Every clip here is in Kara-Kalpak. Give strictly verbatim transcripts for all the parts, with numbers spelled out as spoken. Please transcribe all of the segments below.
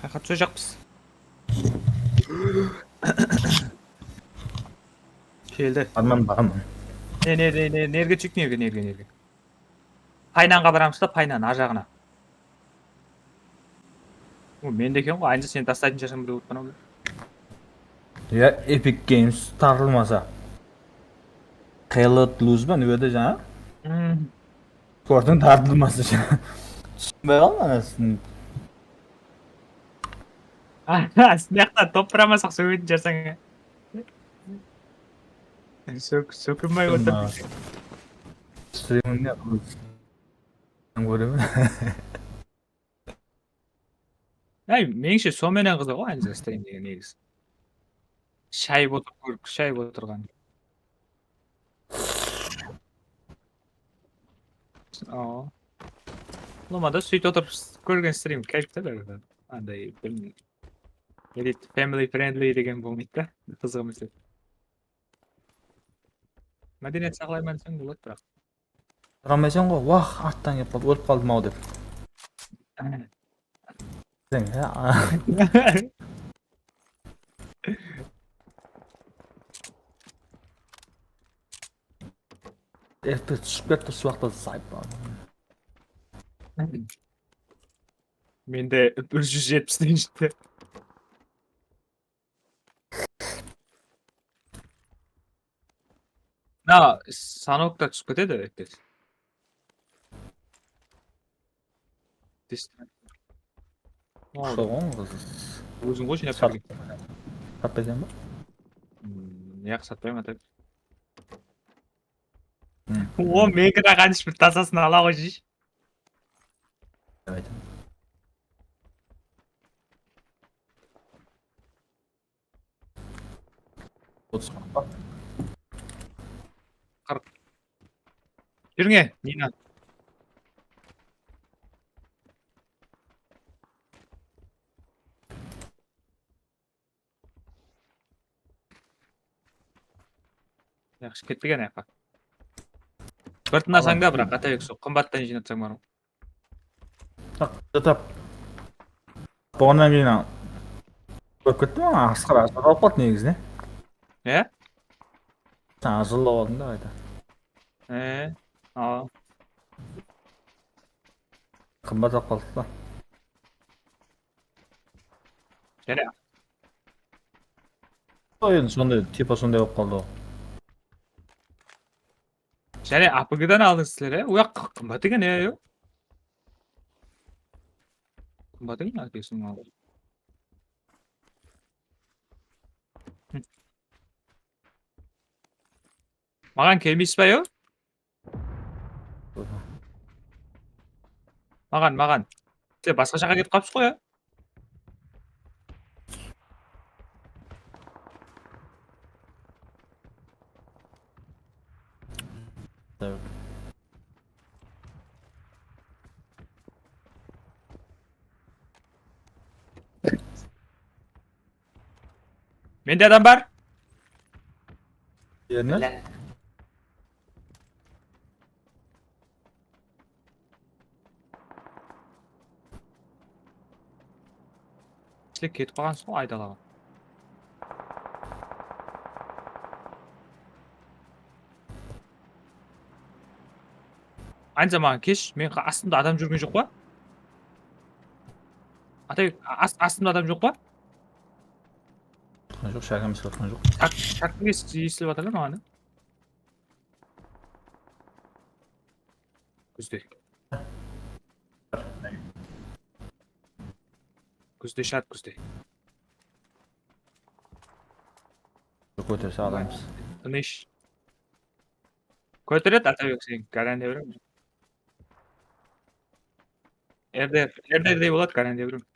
Qayaqqa túsejaqpız? Keldi. Barman, baraman. Ne, ne, ne, ne, nerge túseyik, nerge, nerge, nerge? Paynanǵa baramız da, Paynan, ar jaǵına. O, mende eken ǵoy, aynı seni taslaytın shırsam bile otpan ol. Ya, Epic Games tartılmasa. Call of Duty lose ba, ne edi jańa? Hmm. Sportıń tartılması jańa. Túsinbey qaldım anasın. Mıyaqta top baramasaq sóytip jarsań. Sók-, sókinbay otır. Streaminde kóremen. Áy, menińshe, sol menen qızıq ǵoy, aynı stream degen negizi. Shayıp otırıp kórip, shayıp otırǵan. Awa. Ulamada sóytip otırıp kórgen stream kayıp ta báribir. Anday, bilmeymen. Edit family friendly degen bolmaydı da. Qızıq emes edi. Mádeniyat saqlayman deseń boladı, biraq. Qaramaysań ǵoy, wah, arttan kelip qaldı, ólip qaldım-aw dep. Sen, ya. F P S túsip ketti, usı waqıtta zayıp. Mende bir júz jetpis deyin jetti. Na, sanokta túsip ketedi, F P S. Dist-, Sol ǵoy, qız. Óziń ǵoy jıynap bergen. Satpaysań ba? Hmm, yaq, satpayman, ata. Hmm. O, meniki de qanish bir tasasın ala qoyshısh. Dep aytaman. Otız qırq. Júriń, Nina. Yaqshı, kettik ana jaqqa. Bir tınasang da, biraq, Atabek, sol qımbattan jıynatsań bar ǵoy. Tap. Bolǵannan keyin kórip kettim, Asqar azırlap qaldı negizinde. E? Sen azırlap aldıń da qayta. E, awa. Qımbat alıp qaldıq pa? Jáne. O, endi sonday, tipa sonday bolıp qaldı ǵoy. Jáne A P G-dan aldıń sizler, e? Oya, qı-, qımbat eken, e, yo. Qımbat eken, A P G-siniń alıwı. Maǵan kelmeysiz ba, yo? Maǵan, maǵan. Sizler basqa jaqqa ketip qalıpsız ǵoy, ya? Mende adam bar. Yerine? Bile. Sizler ketip qalǵansız ǵoy aydalaǵa. Aynı zamanda kesh, men qa-, astımda adam júrgen joq pa? Atabek, a-, ast-, astımda adam joq pa? Atqan joq, Shákem atqan joq. Shak-, Shaktı es-, esilip atır da maǵan. Kúzde. Kúzde shat, kúzde. Kóterse alamız. Tınısh. Kóteredi, Atabek, sen garantiya beremen. Erde, erde, erde boladı, garantiya beremen.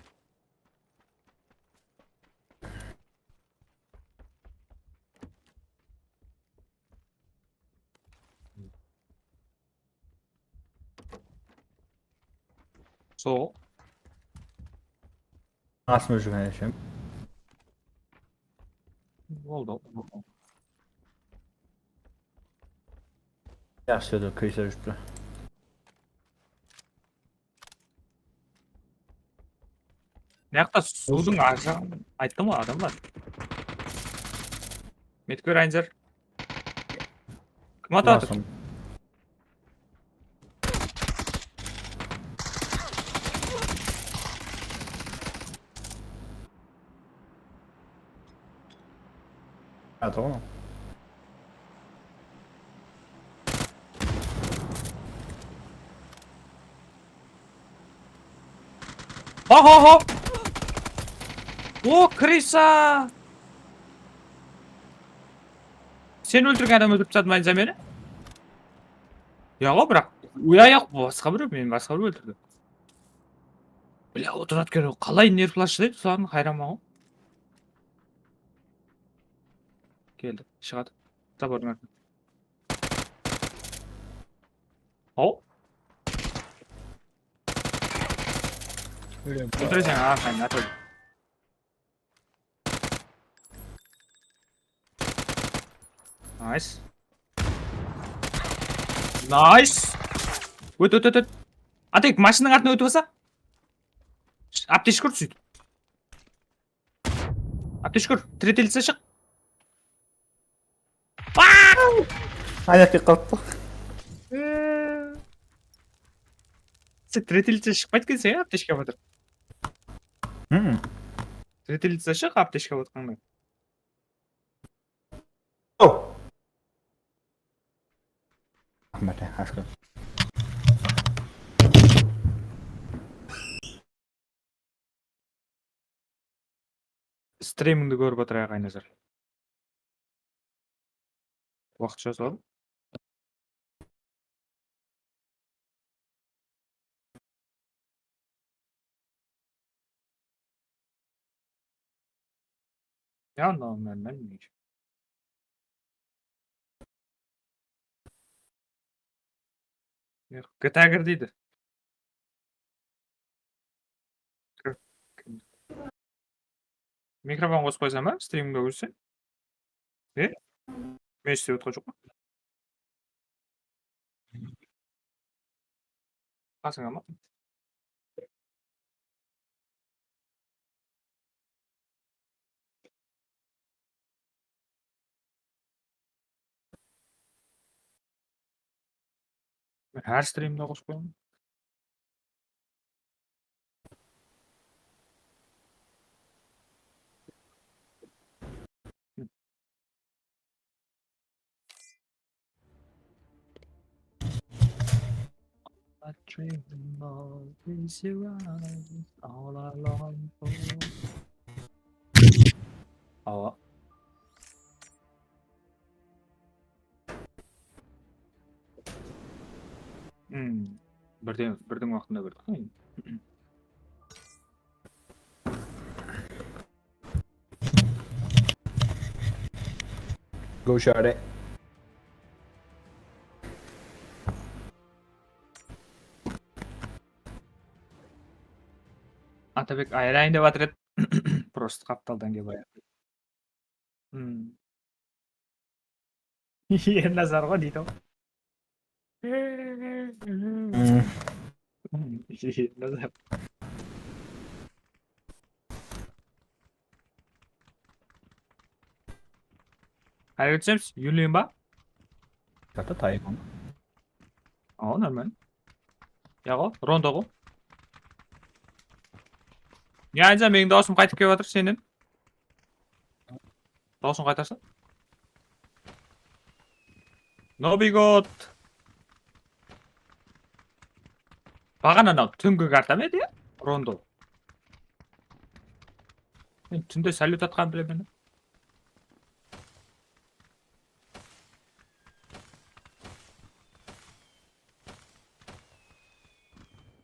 Sol. Asma júrgen eshem. Boldı. Yaqshı, dedi, keyser júripti. Mına jaqta suwdıń arjaǵın ayttım ǵoy, adam bar. Medik ber, Aynzar. Kim atıp atır? Basım. Atır ǵoy. Ho, ho, ho! O, krısa! Sen óltirgen adam óltirip tasladı ma, Aynzar, meni? Yaǵo, biraq, uyayaq, basqa birew, meni basqa birew óltirdi. Bля, otıradı eken, qalay nervlar shıdaydı, soǵan hayranman ǵoy. Keldi, shıǵadı. Zabordıń artına. Haw. Óltireseń, arqayın, atır. Nice. Nice. Ót, ót, ót, ót. Atek, mashinanıń artına ótip alsa. Aptechka ur, sóyt. Aptechka ur, tretelitsa shıq. Ayaq kelip qalıptı. Sen tretelitsa shıqpaydı ekenseń, aptechka batır. Hmm. Tretelitsa shıq, aptechka batqanday. Oh. Raxmet, asker. Strimingdi kórip atırayıq, Aynazar. Waqıtsha sol. Ya, normalno. Yoq, G T A gir deydi. Kir. Mikrofon qosıp qoysań ba, strimde ótseń? E? Men islep otqan joqpan. Qasıńa ma? Men hár strimde qosıp qoyaman. I dream of is your eyes all I long for. Awa. Hmm. Birden, birden waqtında berdik ǵoy. Go share. Atabek ayırayın dep atır edi. Prosto qaptaldan kelip ayırdı. Hmm. Ernazar ǵoy deydi ǵoy. Hmm. Ernazar. Háreket etemiz, Yuliyin ba? Kata tayın. Awa, normal. Yaǵo, ronda ǵo. Ya, Ayza, meniń dawısım qaytıp kelip atır senen. Dawısın qaytarsa. No bigot. Baǵana anaw túngi karta ma edi, ya? Rondo. Men túnde salyut atqanın bilemen.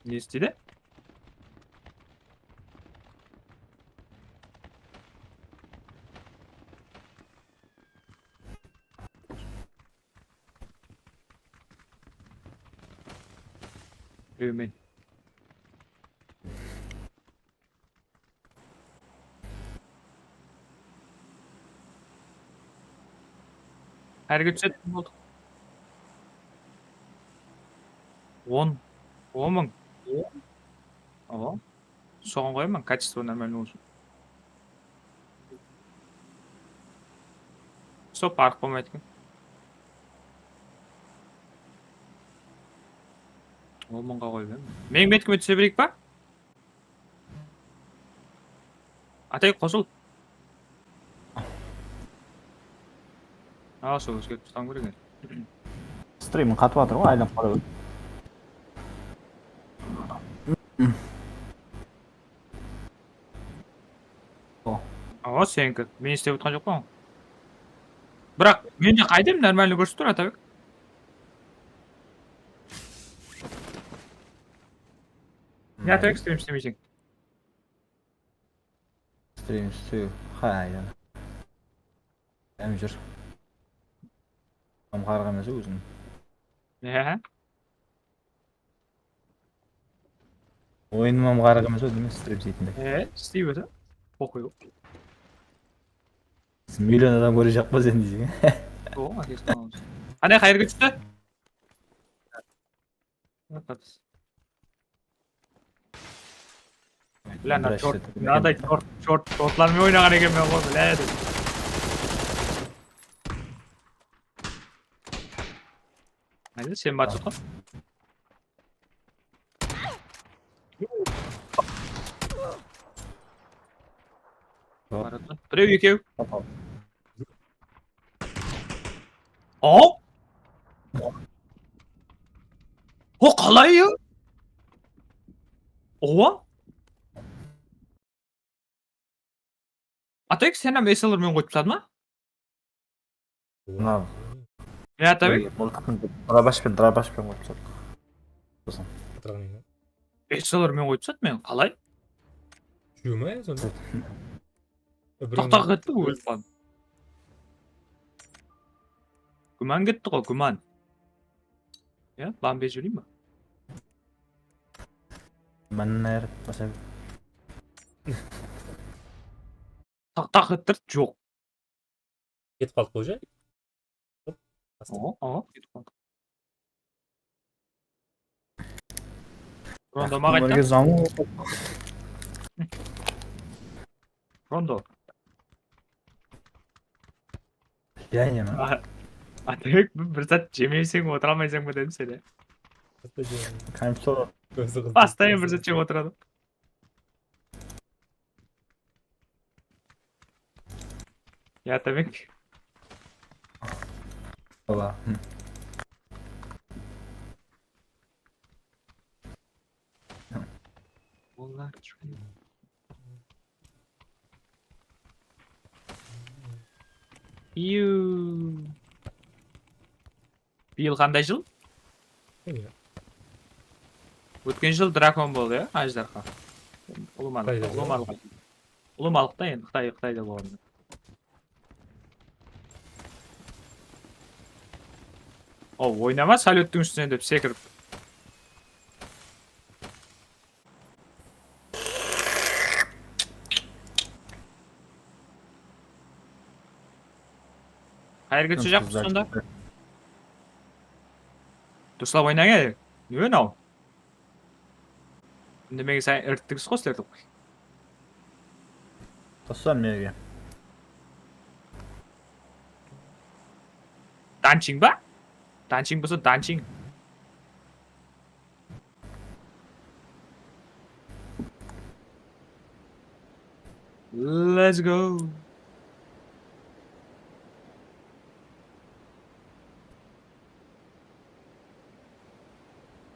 Ne isteydi? Bilmeymen. Háreket etedi, boldı. On. On mıń. On? Awa. Soǵan qoyaman, качество нормально bolsın. Stop, arıq bolmaydı eken. On mıńǵa qoyıp edim. Meniń metkime túse bereyik pa? Atay, qosıl. Al, sol ózgertip taslaw kerek edi. Streaming qatıp atır ǵoy, aylanıp qara ber. O. Awa, seniki. Men islep otqan joqpan. Biraq mende qaydem normalno kórsip tur, Atabek. Ne, Atabek, stream islemeyseń? Stream islep, ha, ya. Em júr. Tam qaraq emes ózim. Ya. Oyınım hám qaraq emes ǵoy, deymen, stream saytında. E, isley ber. Poxuy. Million adam kórejaq pa sen deyseń. O, akes tamam. Qanday, qayerge tústi? Bla, mına short, mınaday short, short, shortlarmen oynaǵan ekenmen ǵoy, bla, dep. Mayli, sen batırǵan. Baradı. Birew, ekew. Hop. O, qalay ya? Owa. Atabek, sen hám S L R men qoyıp tasladı ma? Mınaw. Ne, Atabek? Mıltıqpın, drabash penen, drabash penen qoyıp tasladı. Soсын. Atırǵan edi. S L R men qoyıp tasladı men, qalay? Júrme ya sonda. Toqtap ketti, ólip qaldım. Gúman ketti ǵoy, gúman. Ya, ban berip jibereyin ba? Gúmannan ayırıp basa. Taq-taq ettirdi, joq. Ketip qaldı ǵoy, ja? Hop, bastı. Awa, awa, ketip qaldı. Rondo maǵan ayttı. Zamu. Rondo. Ya, ya. A-, Atabek, bir zat jemeyseń, otıra almaysań ba dedim seni. Kompyuter. Postoyanno bir zat jep otıradı. Ya, Atabek. Ola. Hı. Olar. Iyu. Bıyıl qanday jıl? Ótken jıl drakon boldı, ya, ajdarha. Ulı malıq, ulı malıq. Ulı malıq ta endi, Qıtay, Qıtayda bolǵan. O, oynama salyuttıń ústine dep sekirip. Qayerge túsejaqpız sonda? Durıslap oynań, ey. Ne mınaw? Endi menge sen irttigiz qosıp berdik. Qossan menge. Danching ba? Danching bolsa danching. Let's go.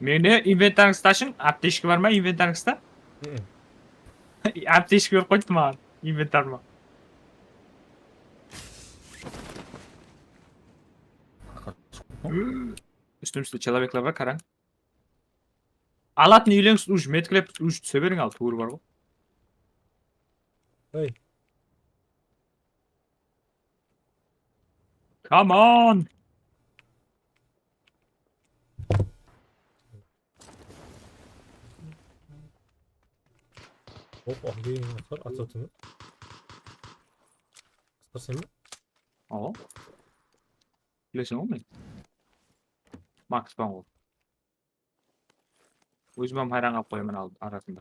Meni inventarıńızdı ashıń, aptechka bar ma inventarıńızda? Aptechka berip qoydı maǵan inventarıma. Ústimizde chelobekler bar, qarań. Alatın úyleńiz, uj, metklep, uj túse beriń, al, tuwrı bar ǵoy. Hey. Come on! Hop, al, deyim, qısqar, at atını. Qısqar sen be? Awa. Bileseń ǵoy meni. Max Bango. Ózim hám hayran qalıp qoyaman al-, arasında.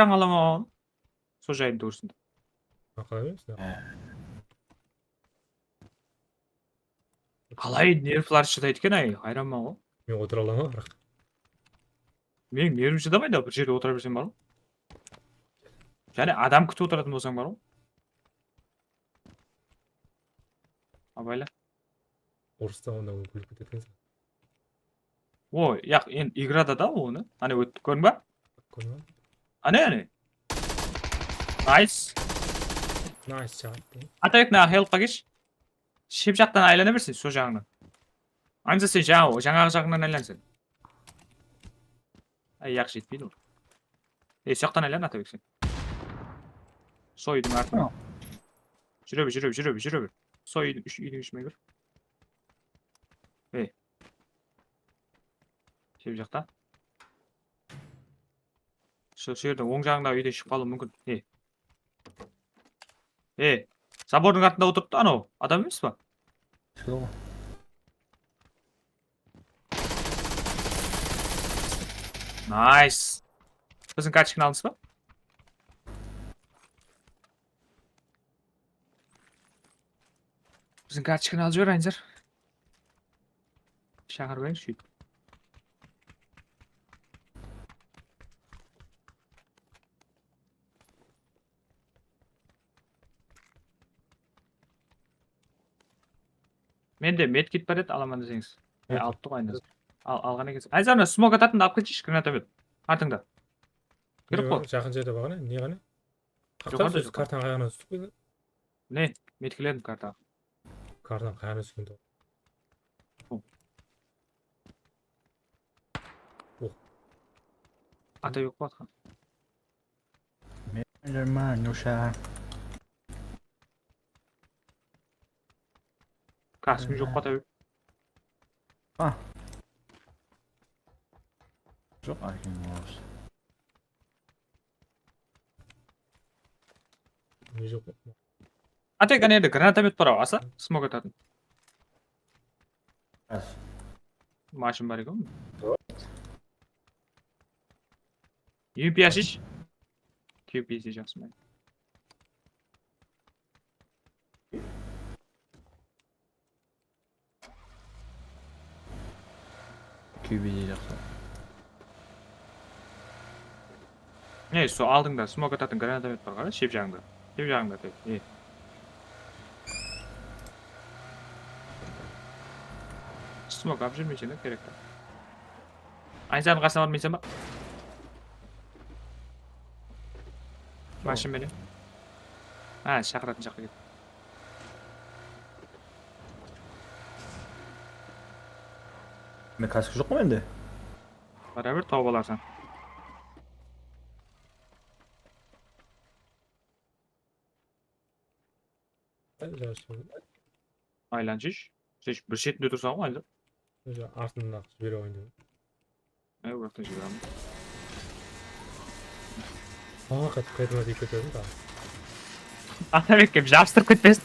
hayran qalaman. Sol jayın tórisinde. Aqıl emes, ya. Qalay nervlar shıdaydı eken, ay, hayranman ǵoy. Men otıra alaman, biraq. Meniń nervim shıdamaydı, bir jerde otıra bersem bar ǵoy. Jáne adam kútip otıratın bolsań bar ǵoy. Abayla. Orısta onda kúlip ketedi ekenseń. O, yaq, endi igrada da onı. Áne óttik, kórdiń ba? Kórdim. Áne, áne. Nice. Nice shot. Atabek, mına helpqa kelshi. Shep jaqtan aylana bersin, sol jaǵınan. Ańsa sen jańa, jańaǵı jaǵınan aylan sen. Ay, yaq, jetpeydi ol. Ey, sol jaqtan aylan, Atabek, sen. Sol úydiń artına. Júre ber, júre ber, júre ber, júre ber. Sol úydiń, úsh úydiń ishine kir. Ey. Shep jaqta. Sol, sol jerden oń jaǵındaǵı úyden shıǵıp qalıwı múmkin. Ey. Ey. Zabordıń artında otırıptı anaw. Adam emes pa? Joq. Nice. Biziń kartochkanı aldıńız ba? Biziń kartochkanı alıp jiber, Aynzar. Shaqırıp alayın, sóytip. Mende medkit bar edi, alaman deseńiz. E, alıptı ǵoy, Aynzar. Al, alǵan ekensiz. Aynzar, mına smok atatındı alıp ketshi, granatomёt. Artıńda. Kirip qol. Jaqın jerde bar ǵana, ne ǵana? Joqarıda, joqarıda. Kartanıń qayǵına tústip qoydı. Ne? Medkitledim kartaǵa. Kartanıń qayǵına túsken tuǵın. Ata joq pa atqan? Men bilirman, Nusha. Kasım joq pa, Atabek? Ah. Joq, aykin bolsın. Ne joq? Atek, ane edi, granatomёt bar-aw, asa, smok atatın. Mashın bar eken. Joq. U M P ashısh. Q P C jaqsı ma? Q B C jaqsı. Ey, sol aldıńda smok atatın granatomёt bar, qara, shep jaǵıńda. Shep jaǵıńda tek. Ey. Smok alıp júrmeysen de, kerek pa? Aynzardıń qasına barmaysan ba? Mashın menen. Ha, shaqıratın jaqqa ket. Men kask joq pa mende? Barabir tawıp alarsań. Aylanshısh. Sen bir shetinde tursań ǵoy, Aynzar. Artındaǵı jibere qoyın dep. Ay, oraqtan jiberem. Awa, qaytıp, qaytıma deyip ketedim da. Atabekke jabıstırıp ketpesin.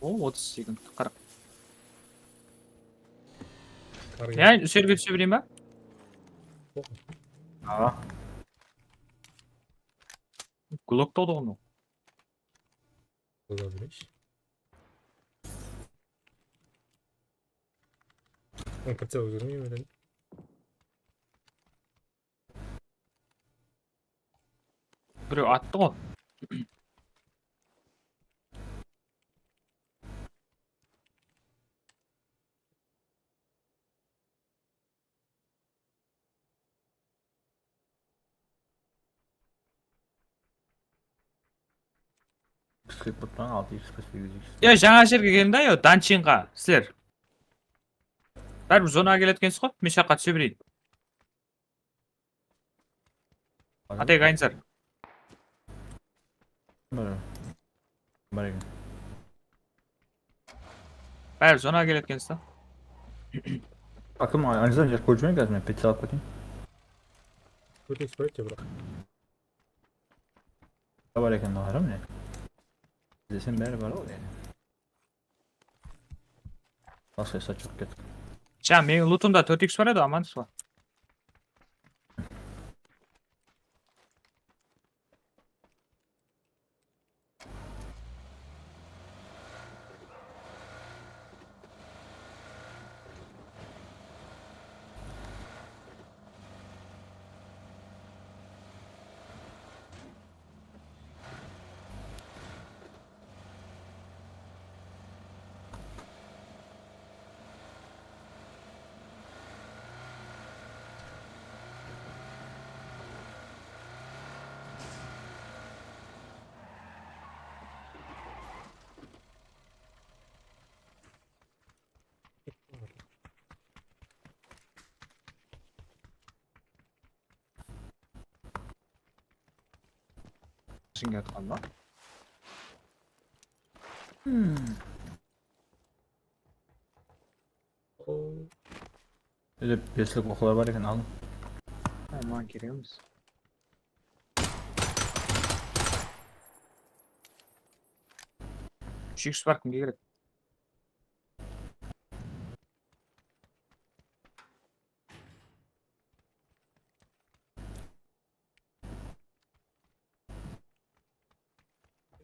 O, otız sekund, qırq. Ya, serge túse bereyin ba? Awa. Glok da ol ǵoy. Ola bereyinshi. Oń pricel ózgermey edi. Birew attı ǵoy. Klik button altı iks, segiz iks. Ya, jańa jerge keldim da, yo, Danchinǵa, sizler. Báribir zonaǵa keletuǵansız ǵoy, men shaqqa túse bereyin. Atay, qayınsar. Bar. Bar eken. Báribir zonaǵa keletuǵansız da. Akım, aynısan, jer kórip júrmen, házir men pizza alıp keteyin. Kórtesip qoyaydı, biraq. Bar eken, mınaw, mine. Desem, bári bar ǵoy, yaǵnıy. Basqa esat joq eken. Ja, meniń lutumda tórt iks bar edi, amansız ba? Ishimge atqan ba? Hmm. Bizde beslik oqlar bar eken, alıń. Ha, maǵan kerek emes. Úsh iks bar, kimge kerek?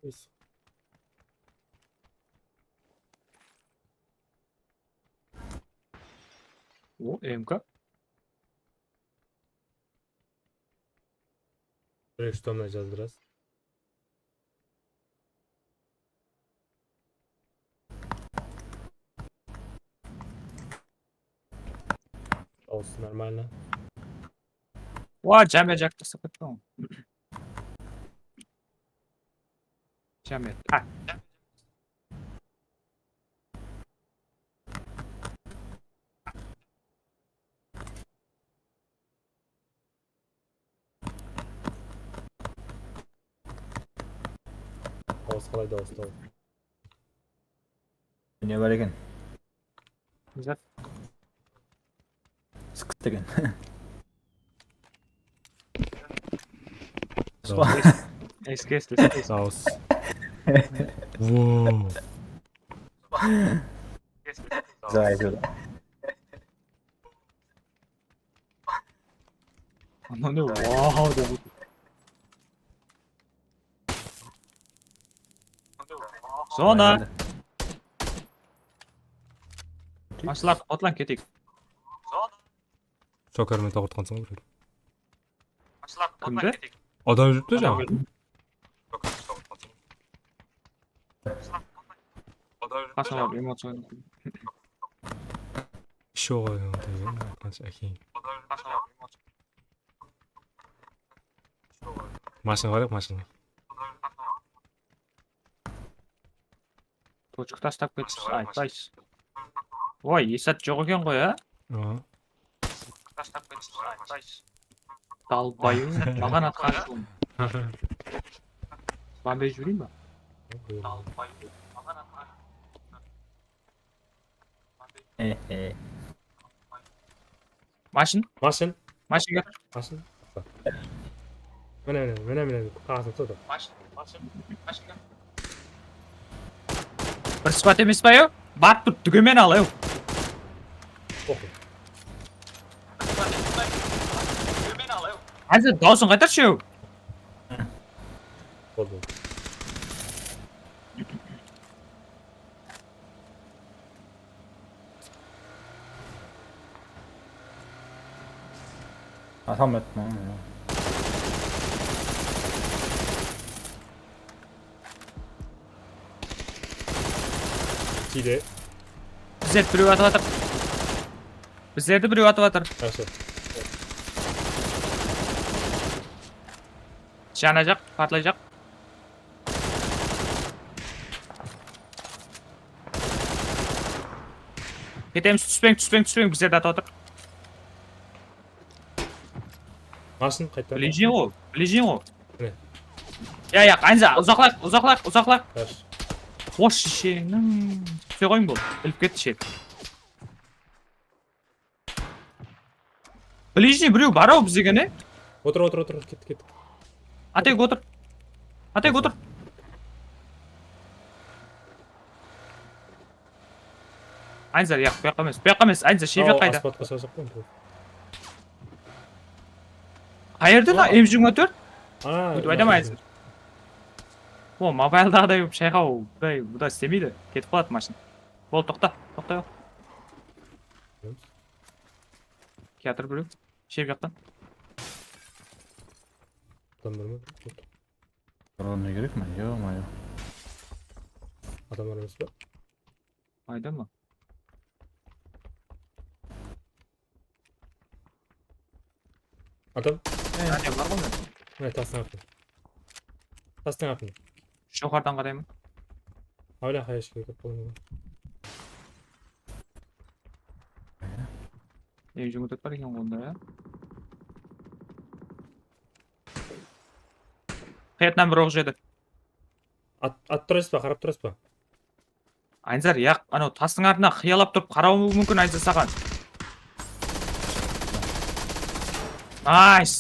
Emes. O, M K. Что мне сейчас драться? Dawıs нормально. Oa, jáme jaqtı sıqıttı. Jáme. Ha. Dawıs qalay dawıs dawıs? Ne bar eken? Zat. Sıqıt degen. Dawıs. Eski, eski, eski. Dawıs. Wow. Zaydı. Ana ne? Wow, dep. Zona. Maslar, otlan keteyik. Shokar meni toǵırtqansań bir. Kimdi? Adam júripti jańa. Qasım abi, emotsiya. Ishi oǵay, aytqansha, ákeyin. Mashina barayıq, mashina. Tochka tastap ketipsiz, aytpaysız. Oy, esat joq eken ǵoy, á? Aha. Dalbayı, maǵan atqan joqsın. Bambe jibereyin ba? Dalbayı, maǵan atqan. Ehe. Mashın? Mashın. Mashın gel. Mashın. Mine, mine, mine, mine, mine. Qasın tutı. Mashın, mashın, mashın gel. Bir sıpat emes pa, yo? Batpır, tügemen al, yo. Oqı. Házir dawısın qaytarshı, yo. Boldı. Atam etme. Tiydi. Bizlerdi birew atıp atır. Bizlerdi birew atıp atır. Jaqsı. Janajaq, patlayjaq. Ketemiz, túspeń, túspeń, túspeń, bizler de atı otır. Mashın qaytta. Bilejin ǵo, bilejin ǵo. Mine. Ya, ya, Anza, uzaqlaq, uzaqlaq, uzaqlaq. Yash. Xosh, shesheniń. Túse qoyıń bul, bilip ketti shet. Ближний birew bar-aw bizge ne? Otır, otır, otır, kettik, kettik. Atek otır. Atek otır. Aynzar, yaq, bu jaqqa emes, bu jaqqa emes, Aynzar, shep jaqqa ayda. Asfaltqa salsaq pa? Qayerde mına M jigirma tórt? Ana. Ótip aytaman, Aynzar. O, mobildaǵıday bolıp shayqaw, buday, buday islemeydi. Ketip qaladı mashina. Bol, toqta, toqta. Kiyatır birew. Shep jaqtan. Adamlar ma? Bularǵa ne kerek ma? Yo-mayo. Adamlar emes pa? Qayda ma? Adam. Áne bar ǵoy mende. Mine, tastıń artında. Tastıń artında. Joqarıdan qarayman. Áwle qayashqa ketip qoydı. Eń jumıt bar eken onda ya. Qayattan bir oq jedi. At, at turasız ba, qarap turasız ba? Aynzar, yaq, anaw tastıń artına qıyalap turıp qarawı múmkin, Aynzar, saǵan. Nice.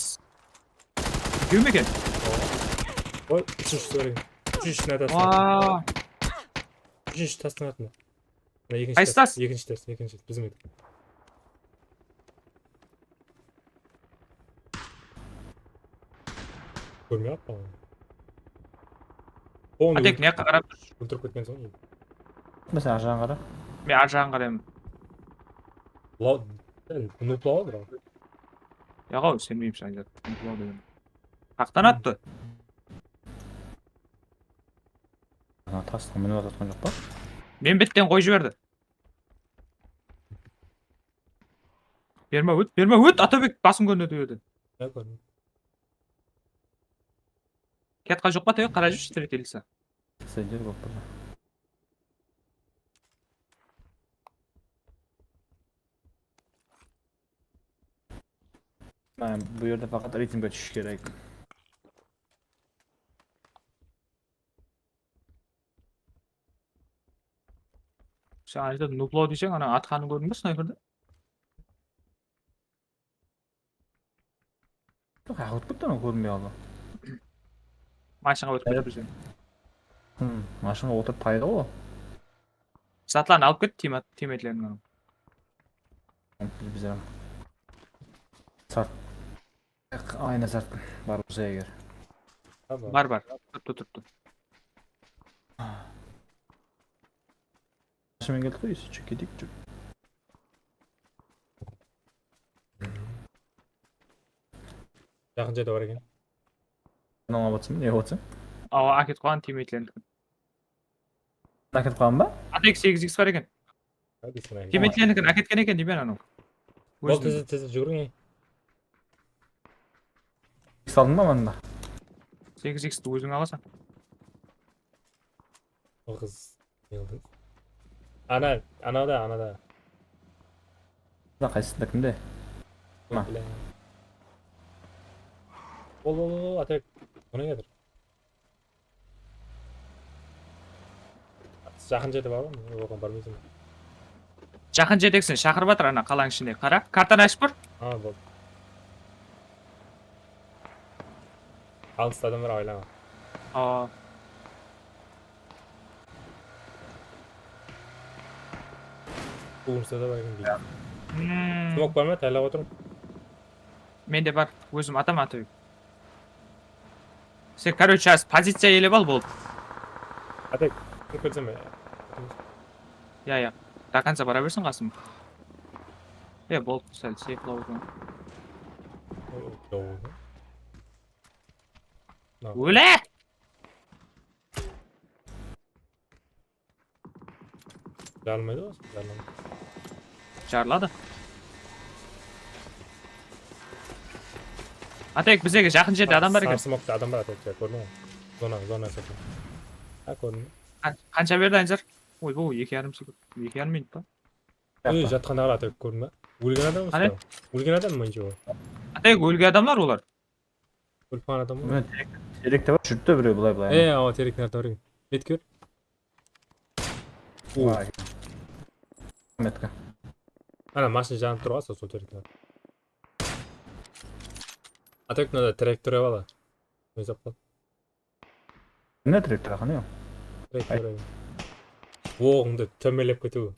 Ekew me eken? Oy, úshinshisi bar eken. Úshinshisi mına tastıń artında. Waa. Úshinshi tastıń artında. Mına ekinshi Qaysı tas? Ekinshi tas, ekinshi, bizimki. Kórmey atpa. Onı Atek, ne jaqqa qarap tur? Óltirip ketken soń. Mine, sen arjaǵın qara. Men arjaǵın qarayman. La, sen noob law, bro. Yaǵaw, isenbeymen, Aynzar. Noob law degen. Qaqtan attı. Ana, tastıń minip atırǵan joq pa? Men betten qoyıp jiberdi. Berma ót, berma ót, Atabek, basıń kórinedi o jerde. Ne kórdim? Ketqa joq pa, tege qara júrshi, stretelisa. Sender bolıp tur. Mine, bul jerde faqat ritmge túsish kerek. Sen aytıp noob law deyseń, ana atqanı kórdiń be snayperdi? Yoq, aǵıp ketti, anaw kórinbey qaldı. Mashinaǵa ótip ketip júrseń. Hmm, mashinaǵa otırıp payda ǵo. Zatların alıp ket, tiyma-, tiymatleriń. Biz, biz ham. Sart. Ayna sart. Bar bolsa eger. Tamam. Bar, bar. Turıptı, turıptı. Mashinamen keldik ǵoy, esi, keteyik, júr. Jaqın jerde bar eken. Mınaw alıp atsań, ne alıp atsań? Awa, áketip qoyǵan tiymatlerińdiki. Áketip qoyǵan ba? Atek segiz X bar eken. Hadi sen. Tiymatlerińdiki áketken eken deymen anaw. Bol, tizil, tizil, júgiriń. X aldıń ba manda? Segiz Xti óziń alasań. Qız. Ne qıldıń? Ana, anada, anada. Mına qaysısında, kimde? Mına. Bile. Bol, bol, bol, bol, Atek. Ona ketir. Jaqın jerde bar ǵoy, oǵan barmaysań. Jaqın jerdegisi shaqırıp atır, ana qalań ishinde. Qara, kartanı ashıp kór. Ha, boldı. Alısta adamlar, aylama. Awa. Bul ursa da bar eken deydi. Hmm. Smok bar ma? Tayarlap otırıń. Mende bar, ózim ataman, Atabek. Sen, короче, házir poziciya elep al, boldı. Atek, kelsem. Ya, ya. До конца bara bersin qasım. Ya, boldı, sál seyflaw. Óle! Jarılmaydı ǵoy, jarıladı. Jarıladı. Atek, bizge jaqın jerde adam bar eken. Sarı smokta adam bar, Atek, kórdiń ǵoy. Zona, zona sırtı. Ha, kórdim. Qan-, qansha berdi, Anzar? Oy, bu eki yarım sekund. Eki yarım minut pa? Ey, jatqan ara, Atabek, kórdiń ba? Ólgen adam. Qane? Ólgen adam ma, ol? Atabek, ólgen adamlar olar. Ólip qalǵan adam ǵoy. Mine, terek, terekte bar, júripti birew bılay, bılay. E, awa, terektiń artında bar eken. Metka. Vay. Metka. Ana, mashina janıp tur ǵoy, sol, sol terektiń artında. Atabek, mınada traktor ep ala. Ózi ap qal. Ne traktor, qane? Traktor ep. Oǵıńdı tómenlep ketiw.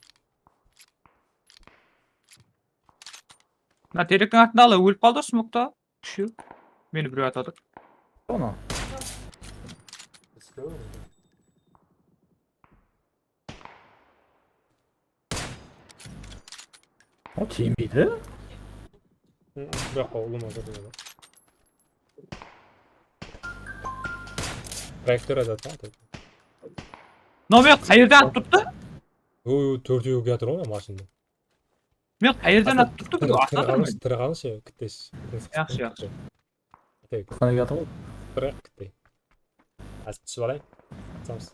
Mına terektiń artında ala ólip qaldı, smokta. Kúshi. Meni birew atadı. Onı. O, tiymeydi. Hı, bu jaqqa ulıwma kórmedi. Traktor atadı da. Mınaw meni qayerden atıp turıptı? Oy, tórtew kiyatır ǵoy mashinada. Men qayerden atıp turıptı, bilmeymen. Tiri qalınshı, tiri qalınshı, kittey. Yaqshı, yaqshı. Qanday kiyatır ǵoy? Biraq kittey. Házir túsip alayın. Atamız.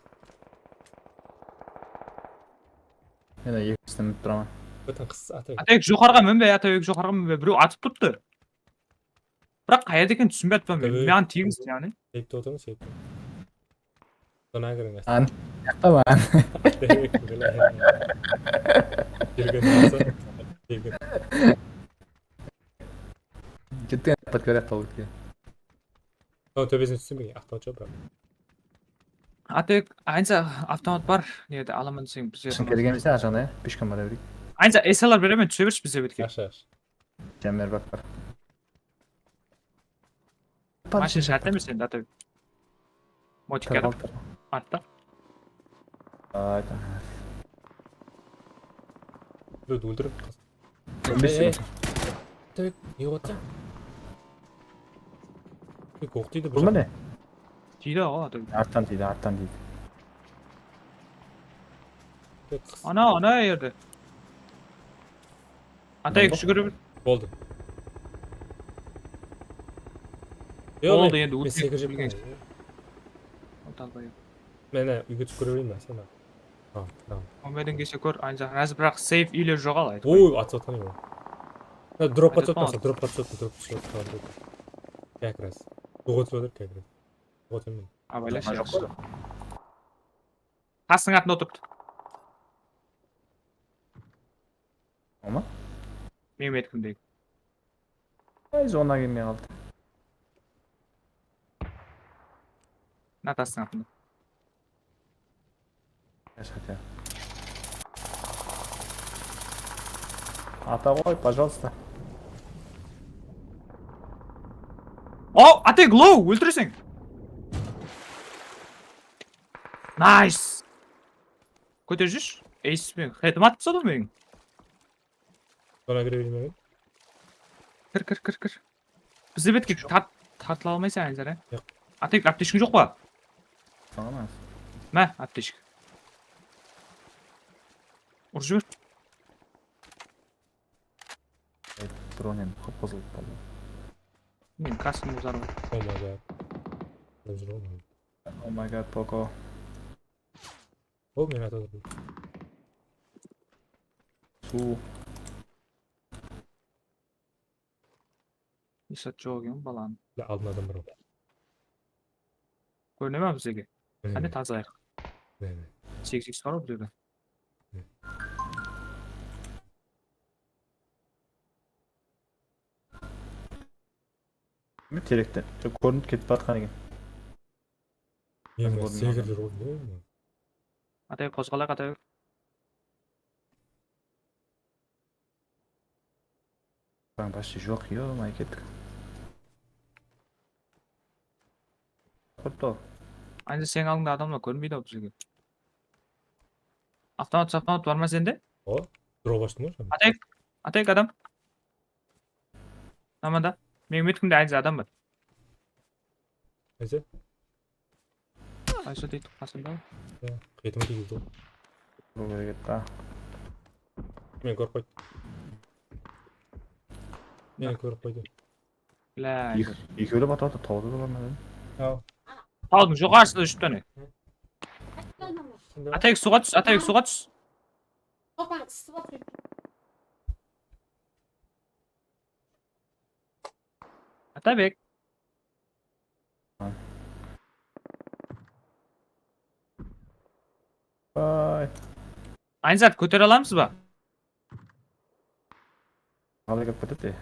Men de ekisini minip turaman. Bütün qız Atabek. Atabek, joqarıǵa minbe, Atabek, joqarıǵa minbe. Birew atıp turıptı. Biraq qayerda ekenin túsinbey atırman men. Atabek. Maǵan tegis, yaǵnıy. Seyipte otırıń, seyipte. Sonnan kiriń. An, jaqta ma? Atabek, bile. Kelgen bolsa, kelgen. Ketken, atlap kiyatır, atlap ketken. Sol tóbesine tússem eken, avtomat joq, biraq. Atabek, aynsa avtomat bar, nede alaman deseń, bizge. Shın kerek emes, ashaqta, ya? Pishkam bara bereyik. Aynsa S L R beremen, túse bershi bizge betke. Yaqshı, yaqshı. Jammer bak bar. Mashina shárt emes endi, Atabek. Motik kiyatır. Artta. Ayta. Birewdi óltirip. Ey, ey. Tek, ne qılasań? Tek oq tiydi bir. Bul ne? Tiydi aǵa, Atabek. Arttan tiydi, arttan tiydi. Tek qıs. Ana, ana jerde. Atabek, júgirip. Boldı. Boldı, endi men sekirip bilgen. Mine, úyge túsip kóre bereyim ba, sen? Ha, tamam. Omedin kese kór, aynsa. Házir biraq safe úyler joq al, aytıp qoyayın. Oy, atıp atqan edi. Ha, dropqa túsip atırsa, dropqa túsip atır, dropqa túsip atır. Как раз. Joq, atıp atır, как раз. Joq, emen. Abaylash, jaqsı. Tastıń artında otırıptı. Ama? Meniń metkimdegi. Ay, zona kelmey qaldı. Mına tastıń artında. Yasha, ya. Ata qoy, пожалуйста. Aw, Atabek, low, óltireseń. Nice. Kóterip júrshi. Ace penen. Headim atıp tasladı meniń. Zona kire bermegen. Kir, kir, kir, kir. Bizde betke tart-, tartıla almaysań, Anzar, e? Yoq. Atabek, aptechkiń joq pa? Saǵan az. Má, aptechka. Urıp jiber. Ey, dronem qıp-qızıl qaldı. Men kaskım uzarım. Oh my god. Bilip júr ǵoy. Oh my god, Poko. O, men atıp atırman. Suw. Esat joq eken balanıń. Ya, aldın adam bar ǵoy. Kórine ma bizlerge? Qáne, tazayıq. Segiz iks bar ǵoy bizlerde. Terekte. Kórinip ketip baratqan eken. Endi sekirip júr ǵoy. Atay, qozǵalaq, Atay. Bań, почти joq, yo-may, kettik. Turıptı ol. Endi seniń aldıńda adamlar kórinbeydi-aw bizlerge. Avtomat, avtomat bar ma sende? O, drop ashtım ǵoy. Atay, Atay, adam. Amanda. Meniń metkimde aynı adam bar. Qaysı? Qaysı deydi, qasında? Ya, qıytıma tiygizdi ǵoy. Bul kerek edi da. Meni kórip qoydı. Meni kórip qoydı. Bla. Eki-, ekewlep atıp atır, tawda da bar ma dedim. Aw. Tawdıń joqarısında úsh dane. Atayık, suwǵa tús, Atayık, suwǵa tús. Toqań ısıtıp atır. Atabek. Vay. Aynzat, kótere alamız ba? Qalay kirip ketedi?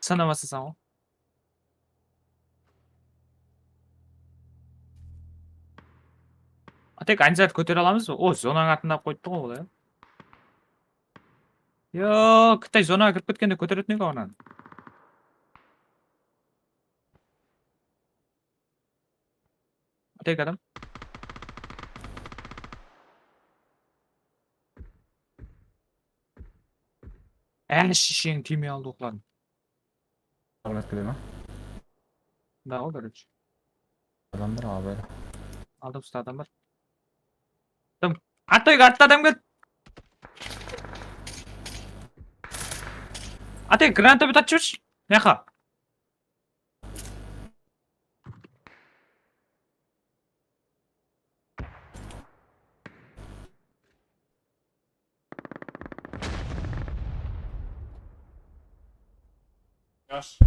Sana baslasań ǵoy. Atek, Aynzat, kótere alamız ba? O, zonanıń artında qoyıptı ǵoy ol, ya. Yo, Qıtay zonaǵa kirip ketkende kóteretin edi onan. Tek adam. Áne, shisheń tiymey aldı oqların. Yardım etkileme. Da, o, короче. Adam bar abi. Aldım, usta adam bar. Dım. Atek, artta adam keldi. Atek, granata bir atıp jibershi. Mınaqa. Yas.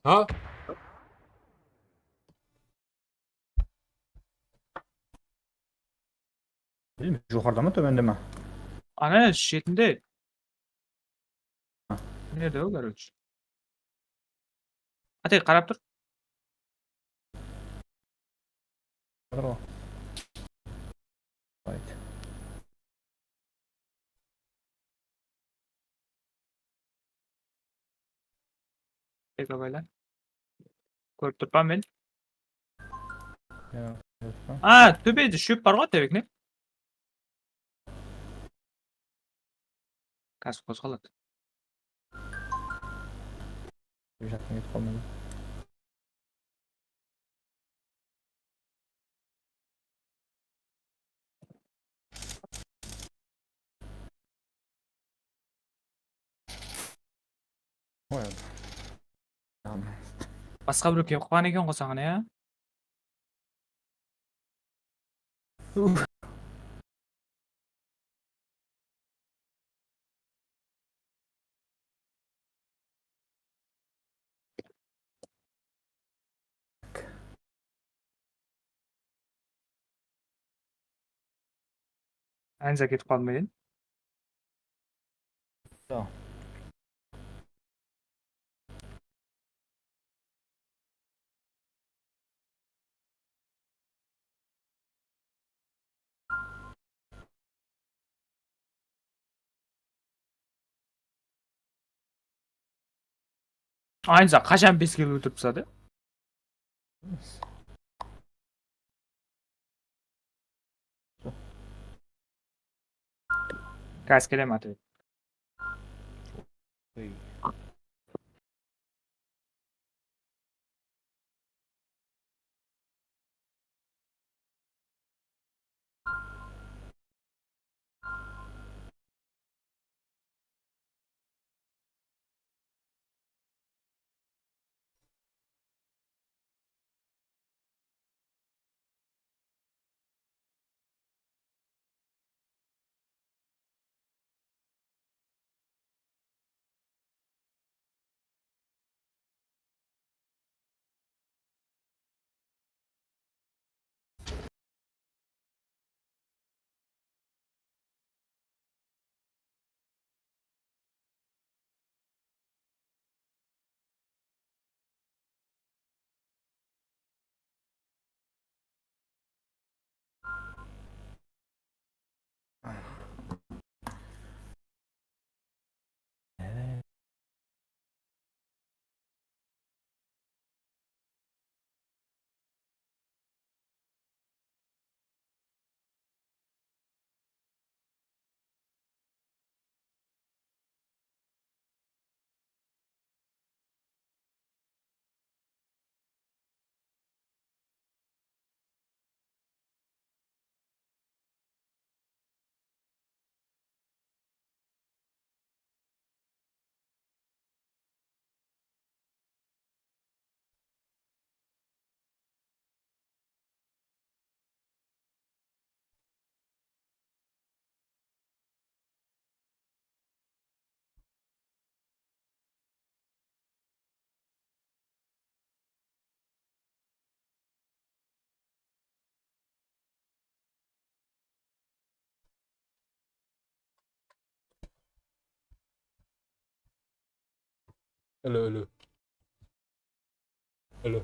Ha? Bilmeymen, joqarıda ma, tómende ma? Ana, shetinde. Ha. Nerde o, короче? Atek, qarap tur. Qadırǵo. Ayt. Tek abaylan. Kórip turıppan men. Ya, kórip turıppan. A, tóbede shóp bar ǵoy, tebek ne? Gaz qozǵaladı. Bir jaqtan ketip qalmaydı. Oy. Tamam. Basqa birew kelip qalǵan eken ǵoy saǵan, ya? Anca ketip qalmayın. Tamam. Aynısa qashan bes kelip óltirip tasladı? Gaz kelem atı. Alo, alo. Alo.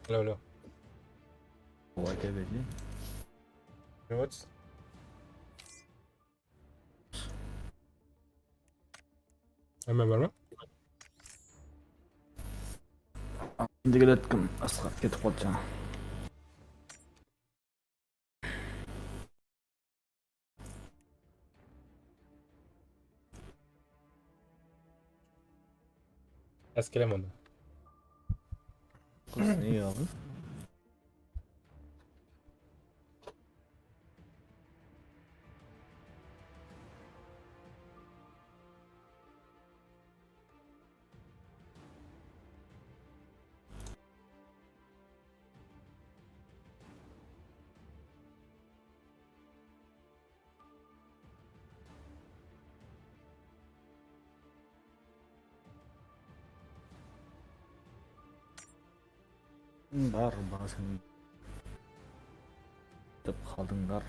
Alo, alo. Alo, alo. What? Hámme bar ma? Endi keledi kim? Asqar ketip qaldı jańa. Eskelem onda. Qız ne aldı? Bar basın. Tip qaldıńlar.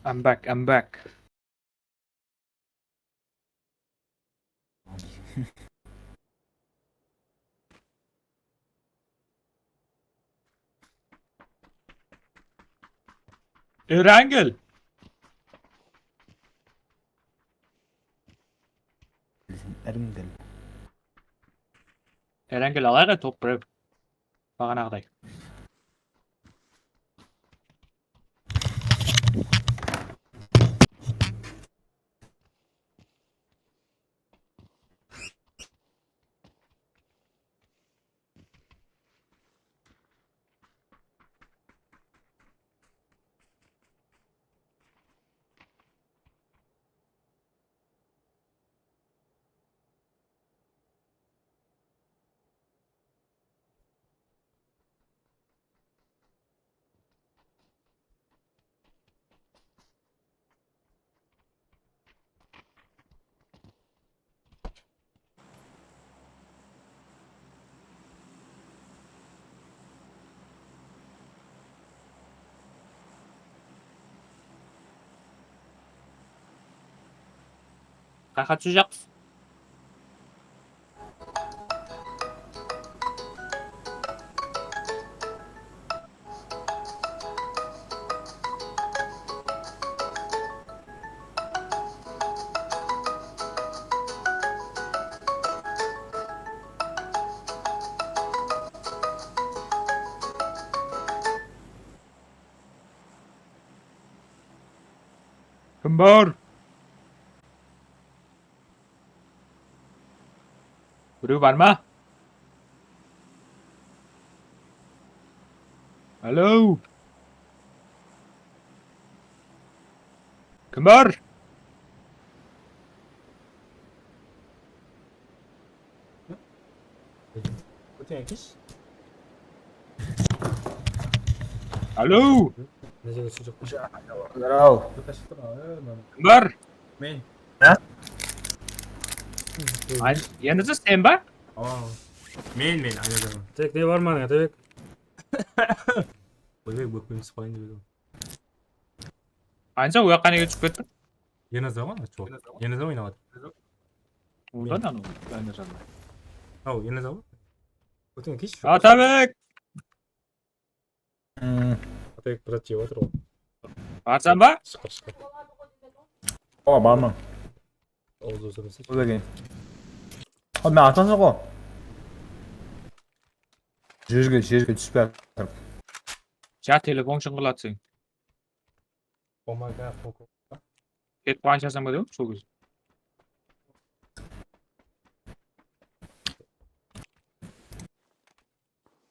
I'm back, I'm back. Erangel. Erangel. Erangel alayıq, top bir. Baǵanaǵıday. Qayaqqa túsejaqpız? Kim bar? Birew bar ma? Alo. Kim bar? Alo. Zdravo. Kim bar? Men. Ha? Ay, yanısı sen ba? Aa. Men, men, aynajaman. Tek ne bar mańa, Atabek? Oybek, ókpemdi sıpayın dep edim. Anca o jaqqa nege túsip kettiń? Ernazar ǵoy, ana, jol. Ernazar oynadı. Ondan anı, Ernazar. Aw, Ernazar ǵoy. Ótken kesh. Atabek! Hmm. Atabek brat jep atır ǵoy. Barsań ba? Shıqır, shıqır. Oǵan barman. Oǵuz ózirmese. Ózegen. Al, men atlansın ǵoy. Jerge, jerge túsip atırıp. Ja telefon shıńǵırladı sen. Omega Poco. Ketip qansha samba dep sol kez.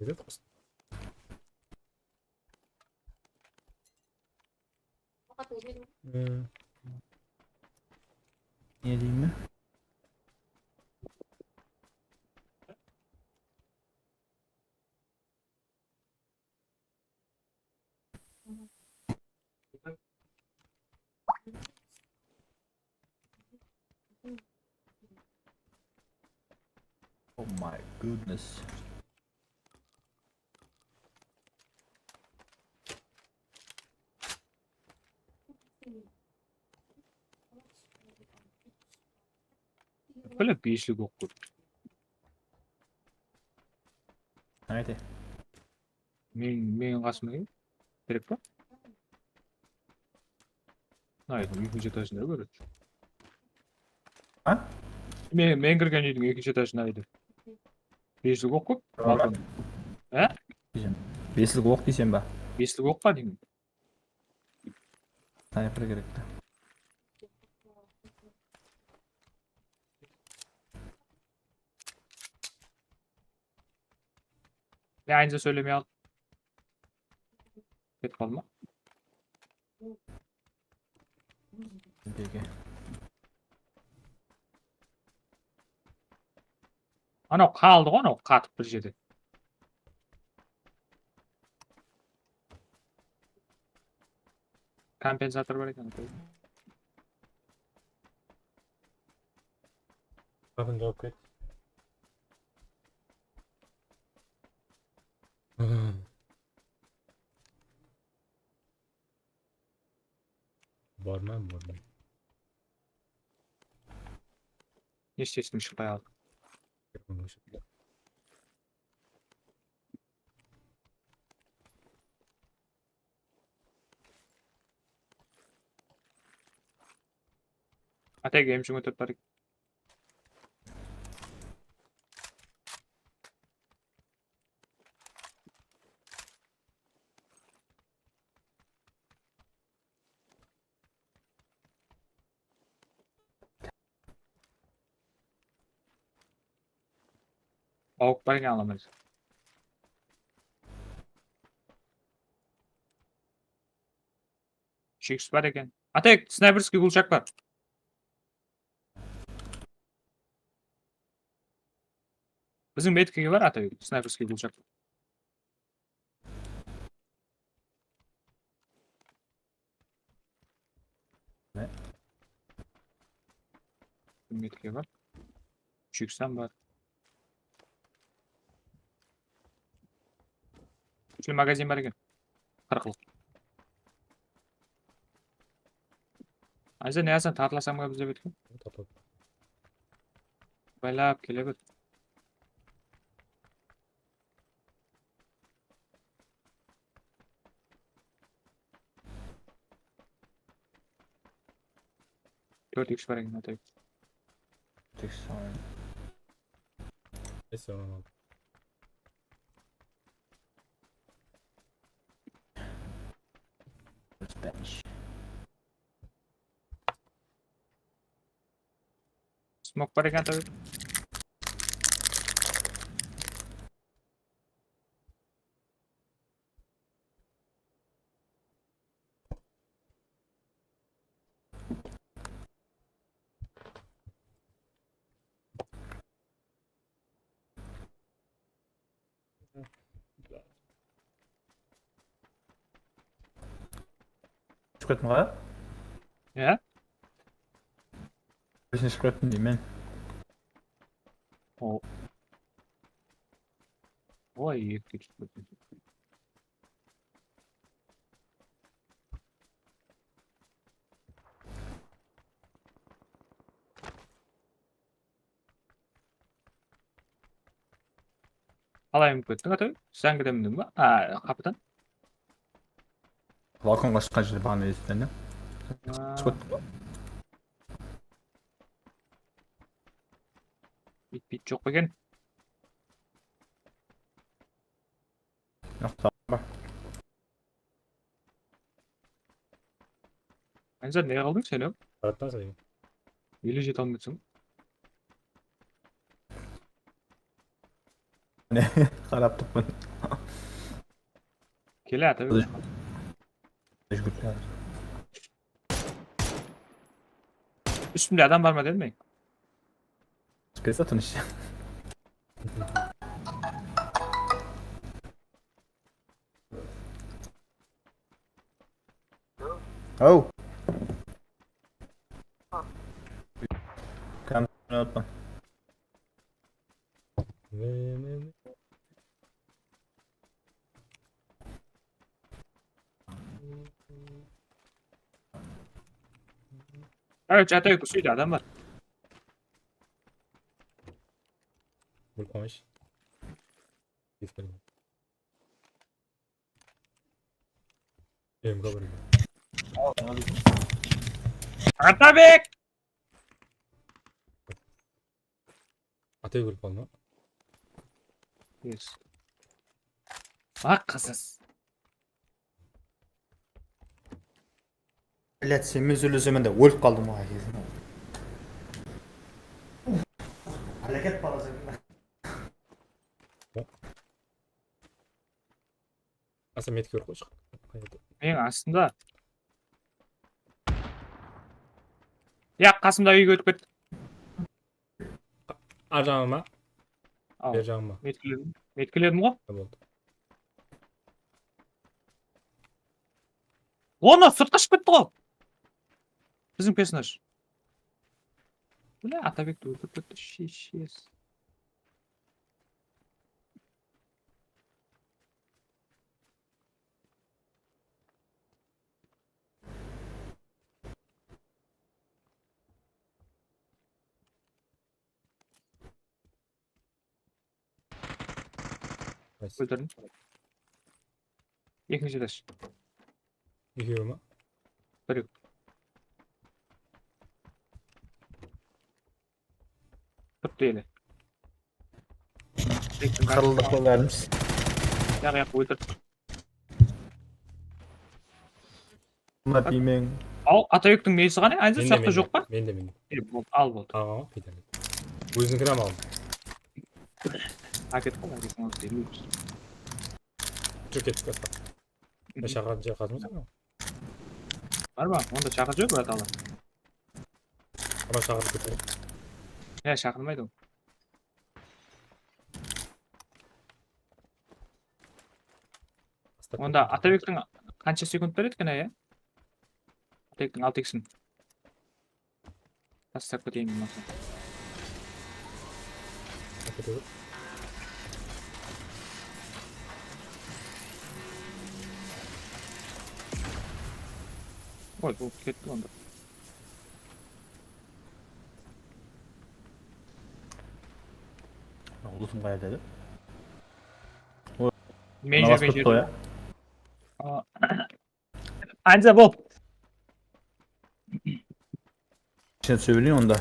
Júredi qız. Hmm. Ne deymen? Oh my goodness. Bile, beslik oq kóp. Qayda? Men, meniń qasımda kel. Kerek pa? Aydım, ekinshi etajında, короче. Ha? Men, men kirgen úydiń ekinshi etajında edi. Beslik oq kóp, balkon. Ha? Beslik oq deyseń ba? Beslik oq pa deymen. Snayper kerekti. Ya, aynıza sóylemey al. Ketip qaldı ma? Bege. Anaw qaldı ǵoy, anaw qatıp bir jerde. Kompensator bar eken. Qapını jawıp ket. Barman, barman. Eshittim, shıqpay aldım. Ata, emshim ótip bar. Awıp bar eken, alaman. Úsh iks bar eken. Atek, snayperskiy gulshak bar. Biziń medkige bar, Atek, snayperskiy gulshak. Ne? Medkige bar. Úsh iks bar. Úshli magazin bar eken. Qırıqlıq. Ayza, ne alsam, tartılasań ba bizler betke? Baylap kele ber. Tórt iks bar eken, Atek. Tórt iks bar. Neyse, onı aldım. Smok bar eken, Atek. Shıqıp kettim ǵoy. Ya? Birinshi shıqıp kettim deymen. O. Oy, eki ketip kettim. Qalay minip kettiń, Atabek? Siz áńgiden mindiń ba? A, qapıdan. Balkonǵa shıqqan jerde baǵana esitten, ya. A. Shıqıp kettiń ba? Iyt-piyt joq pa eken? Joq, bar. Sen ne qıldıń, sen? Qarattın sen. Ele jete almaysań. Mine, qarap turıppan. Kele, ata. Júgirip. Ústimde adam bar ma dedim men. Kesa tınısh. Aw. Kamera atpan. Qarayshı, Atayok, usı úyde adam bar. Bul qoyısh. Em, bar eken. Atabek! Atay ólip qaldı ma? Yes. Aq qızız. Блядь, sen menen sóylesemen de ólip qaldım ǵoy, ákesin. Háreket balası. Asa metke urıp qoyshı. Meniń astımda. Ya, qasımda úyge ótip ketti. Ar jaǵıma. Al. Ber jaǵıma. Metkiledim. Metkiledim ǵo. Boldı. Onı sırtqa shıǵıp ketti ǵo. Biziń personaj. Bile, Atabekti óltirip ketti. Shes, shes. Nice. Óltirdim. Ekinshi etаж. Ekewi ma? Birew. Turıptı ele. Qırıldı qol bárimiz. Yaq, yaq, óltirdim. Mına piymeń. Al, Atayoktıń nesi ǵana? Aynısa, mende, sıyaqta mende, joq pa? Mende, mende. E, boldı, al, boldı. Al, al, pitali. Ózinikini ham aldım. Áket qal, áket qal, bermeymiz. Joq, kettik, basqa. Ya, shaqıratuǵın jer qazımasın ba? Bar ma? Onda shaqır joq, brat, ala. Ana shaqırıp ketedi. Ya, shaqırmaydı ol. Onda Atabektiń qansha sekund beredi eken, ya? Atabektiń altı iksin. Tastap keteyin bolmasa. Ákete ber. Oy, bul ketti onda. Ulısım qayerde edi? Men júrgen jerdi. Anca bol. Sen sóyleń onda.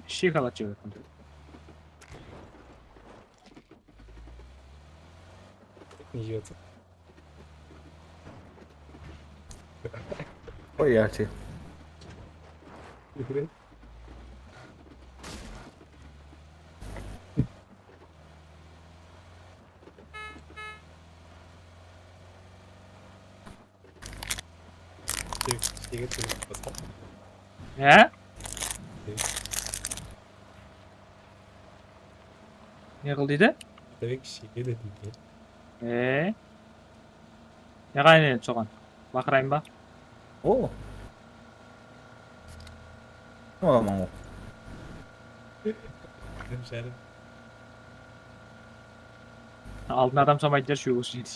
Shokolad jep atırman. Ne jep atır? Qoy, gerçi. He? Ne qıl deydi? Demek, shege de deydi. E? Ne qayın endi soǵan? Baqırayın ba? O. Alaman ǵoy. Aldın adam samaydı der, shógis deydi.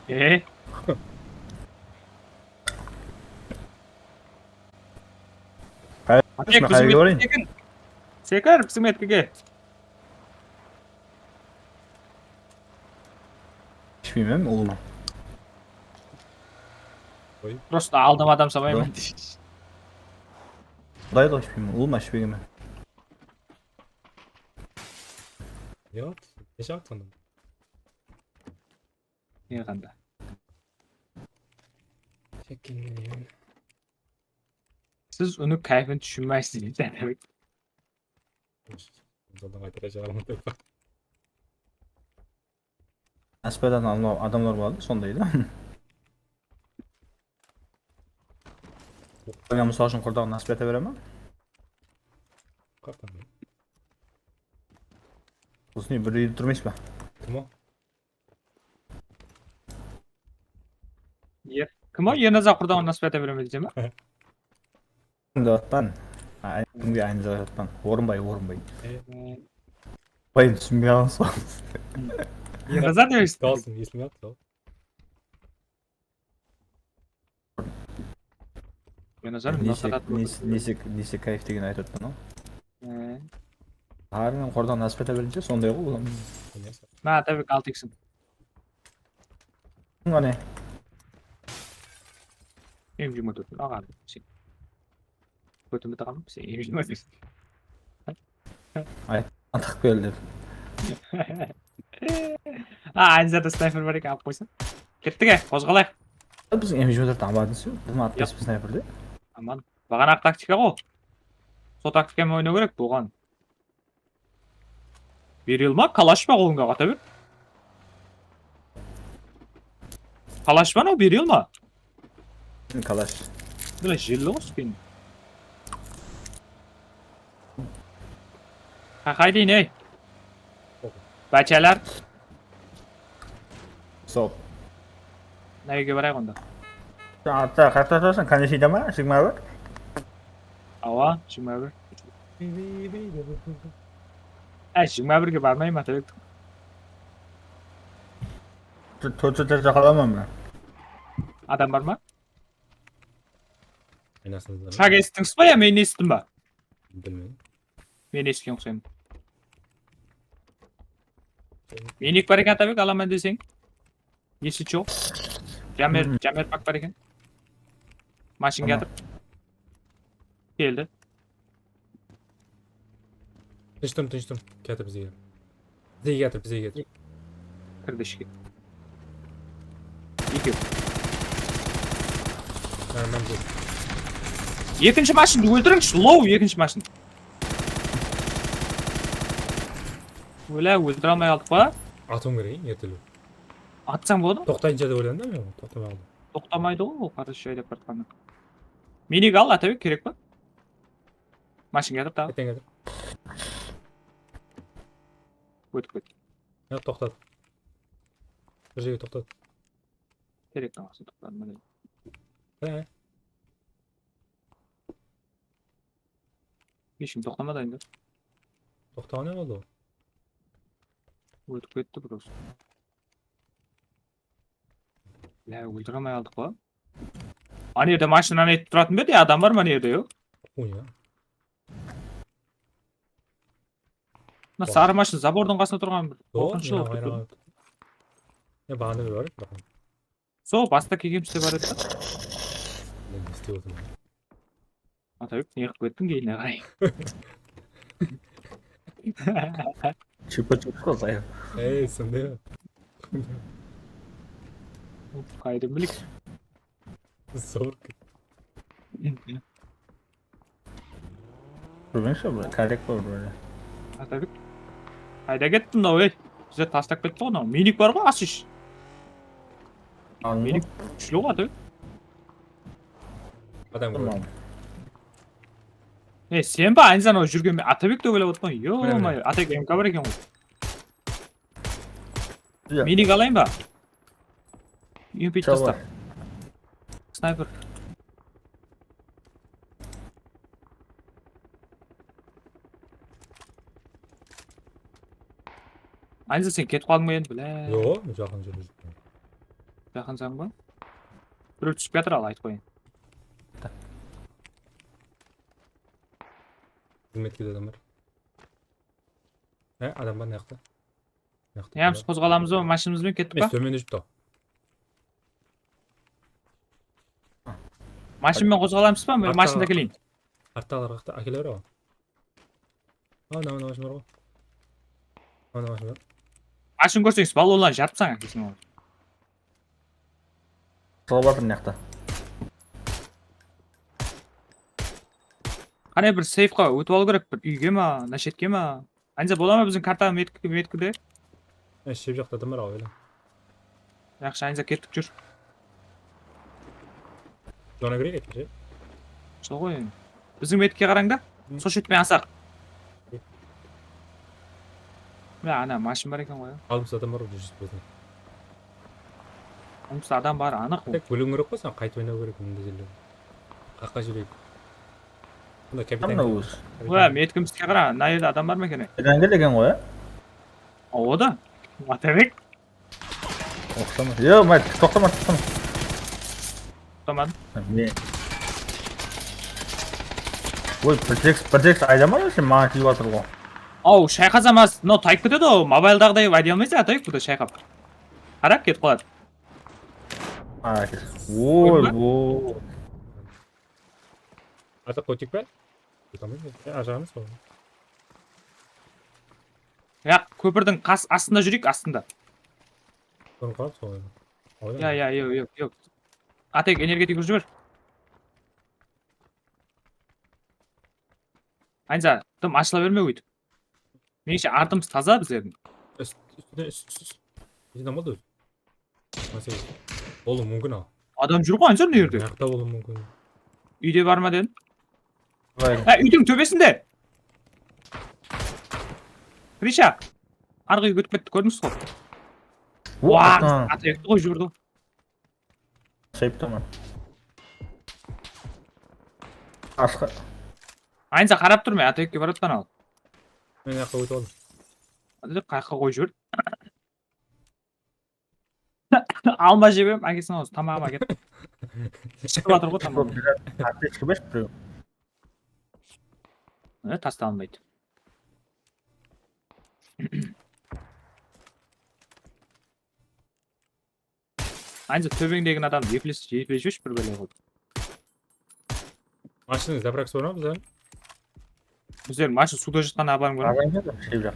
E? Sekir, biziń metkige. Ishpeymen, ulıwma. Qoy. Prosta aldım adam samayman. Qudaydı, ishpeymen, ulıwma ishpegemen. Yot, neshe waqıt sonda? Ne qanda? Shekkenmen. Siz uni kayfin tushunmaysiz, deydi. Joldan qaytara jaramay turıp. Aspadan adamlar, adamlar bardı, sonday da. Oyna, mısal ushın, qurdaǵın nasip ete bere ma? Qapam. Usınday bir úyde turmaysız ba? Kim o? Kim o? Ernazar qurdaǵın nasip ete bere ma deydi ma? Kimdi atpan? Kimge aynı zat atpan? Orınbay, Orınbay. Ee, Bayım, túsinbey qaldım sol. Ernazar demekshisiz. Kalsın, esimde atır. Ernazar, Nese, nese, nese kayf degen aytıp atpan ǵoy. Ee, Arınan qurdaǵın nasip ete berince sonday ǵoy, ulan. ma, Atabek, altı iksim. Qáne? M jigirma tórt. Aǵa, sen. Kótimi taǵam, sen M jigirma tórt. Ay, atıq keldi. A, aynı zerde snayper bar eken, alıp qoysam. Kettik, e, qozǵalayıq. Biziń M jigirma tórt amadısı, biziń atpes snayperde. Aman. Baǵanaǵı taktika ǵoy. Sol taktika menen oynaw kerek bolǵan. Beril ma, kalash pa qolıńa, Atabek? Kalash pa, anaw beril ma? Kalash. Bile jelli ǵoy skin. Qaqay deyin, ey. Báchalar. Sol. Náyege barayıq onda. Sen artta qayaqta otırasań? Kaneshiyda ma? Jigirma bir? Awa, jigirma bir. Áy, jigirma birge barmayman, Atabek. Tórt júz jaqalaman ba? Adam bar ma? Aynasınızda. Shag esittińiz ba ya men esittim ba? Bilmeyim. Men esitken uqsayman. Miynik bar eken, Atabek, alaman deseń. Esi joq. Jamer, jamer pak bar eken. Mashin kiyatır. Keldi. Tınısh turıń, tınısh turıń. Kiyatır bizge. Bizge kiyatır, bizge kiyatır. Kirdi ishke. Ekew. Nárman jep. Ekinshi mashindı óltirińshi, low ekinshi mashin. Ólá, óltire almay qaldıq pa? Atıwım kerek, ertelew. Atsań boladı ǵoy. Toqtayınsha dep oyladım da men, toqtamay qaldım. Toqtamaydı ǵoy ol, qarasha aydap baratqanı. Minik al, Atabek, kerek pa? Mashin kiyatır taǵı. Erteń kiyatır. Ótip ket. Ya, toqtadı. Bir jerge toqtadı. Terek tamasın toqtadı, mine. He. Hesh kim toqtamadı endi. Toqtaǵan ne boldı ol? Ótip ketti просто. Lá, óltire almay qaldıq pa? Ana jerde mashinanı aytıp turatın ba edi, adam bar ma ana jerde, yoq? Oy, ya. Mına sarı mashina zabordıń qasında turǵan bir qorqınıshlı bolıp ketti. Ya, baǵana bir bar edi. Sol basta kelgenimizde bar edi da. Men ne istep otırman? Atabek, ne qılıp kettiń keynine qaray? Chupa-chup qılsayıq. Ey, sonday. Qayda bileyik? Zor. Bilmeymen, bir kárek bar böyle. Atabek. Qayda ketti mınaw, ey? Bizler taslap ketti ǵoy mınaw. Minik bar ǵoy, asısh. Minik kúshli ǵoy, Atabek. Adam Tamam. Kórdim. E, sen ba, aynı zanaw júrgen, men Atabek dep oylap otırman. Yo-moyo, Atabek M K bar eken ǵoy. Minik alayın ba? Úmpeyt tasta. Snayper. Aynıza, sen ketip qaldıń ba endi, bilá? Yoq, jaqın jerde júrmen. Jaqınsań ba? Birew túsip kiyatır, al, aytıp qoyayın. Xızmetke de adam bar. He, adam bar, mıyaqta. Mıyaqta. Ya, biz qozǵalamız ba, mashinamız benen kettik Emes, pa? Tómende júripti-aw. Mashin menen qozǵalamız ba? Men mashinda keleyin. Artta alar, artta akele ber-aw. Aw, mına, mına mashin bar ǵoy. Ana, ana. Ashın kórseńiz, balonlardı jarıp taslań, kesin ol. Solıp atır mına jaqta. Qáne bir seyfqa ótip alıw kerek, bir úyge ma, nashetka ma? Anza, bola ma biziń karta metki, metkide? E, shep jaqta adam bar ǵoy, ele. Yaqshı, Anza, kettik, júr. Zona kireyik, aytqansha. Sol ǵoy endi. Biziń metke qarań da. Sol shetpen asaq. Mine, ana mashın bar eken ǵoy. Aldımızda adam bar ǵoy, júz poznan. Aldımızda adam bar, anıq ol. Tek biliwiń kerek ǵoy sen, qaytıp oynaw kerek bunday jerlerde. Qaqqa júreyik. Mına kapitan. Mına óz. Oya, metkimizge qara, mına jerde adam bar ma eken? Kapitan keldi eken ǵoy, ya? Awa da. Atabek. Oqsama. Yo, Mayt, toqtama, toqtama. Toqtamadım. Ne? Oy, bir tekst, bir tekst aydama, sen maǵan kiyip atır ǵo. Aw, shayqasamas, mınaw tayıp ketedi ǵo, mobildaǵıday ayday almaysań, atayıq, bu da shayqap. Qara, ketip qaladı. Oy, oy. Artıq óteyik pe? Óte almaydı. E, ajaǵımız ǵo. Yaq, kópirdiń qas-, astında júreyik, astında. Burın qaldı sol. Ya, ya, yoq, yoq, yoq. Atek, energetik urıp jiber. Anza, dım ashıla berme óytip. Menimshe, artımız taza bizlerdiń. Úst-, ústine, úst, úst, úst. Bizden boldı ózi. Másele. Bolıwı múmkin al. Adam júr ǵoy, Anza, mına jerde. Mıyaqta bolıwı múmkin. Úyde bar ma dedim. Há, úydiń tóbesinde. Krisha. Arǵı úyge ótip ketti, kórdińiz ǵoy. Wah, atayıqtı qoyıp jiberdi ǵoy. Shayıp turman. Asqa. Anza qarap tur, men atayekke baratpan al. Men jaqqa ótip aldım. Házir qayaqqa qoyıp jiber. Alma jep em, ákesiniń awzı tamaǵıma ketip. Shıǵıp atır ǵoy tamaǵım. Aptechka bershi birew. Mine, tasta almaydı. Anca tóbeńdegin adam eplesip, eplesip júrshi bir bále qılıp. Mashinanı zapravkası bar ma bizlerdiń? Bizler mashina suwda jatqanın abarıń bar ma? Abarıń bar, shep jaq.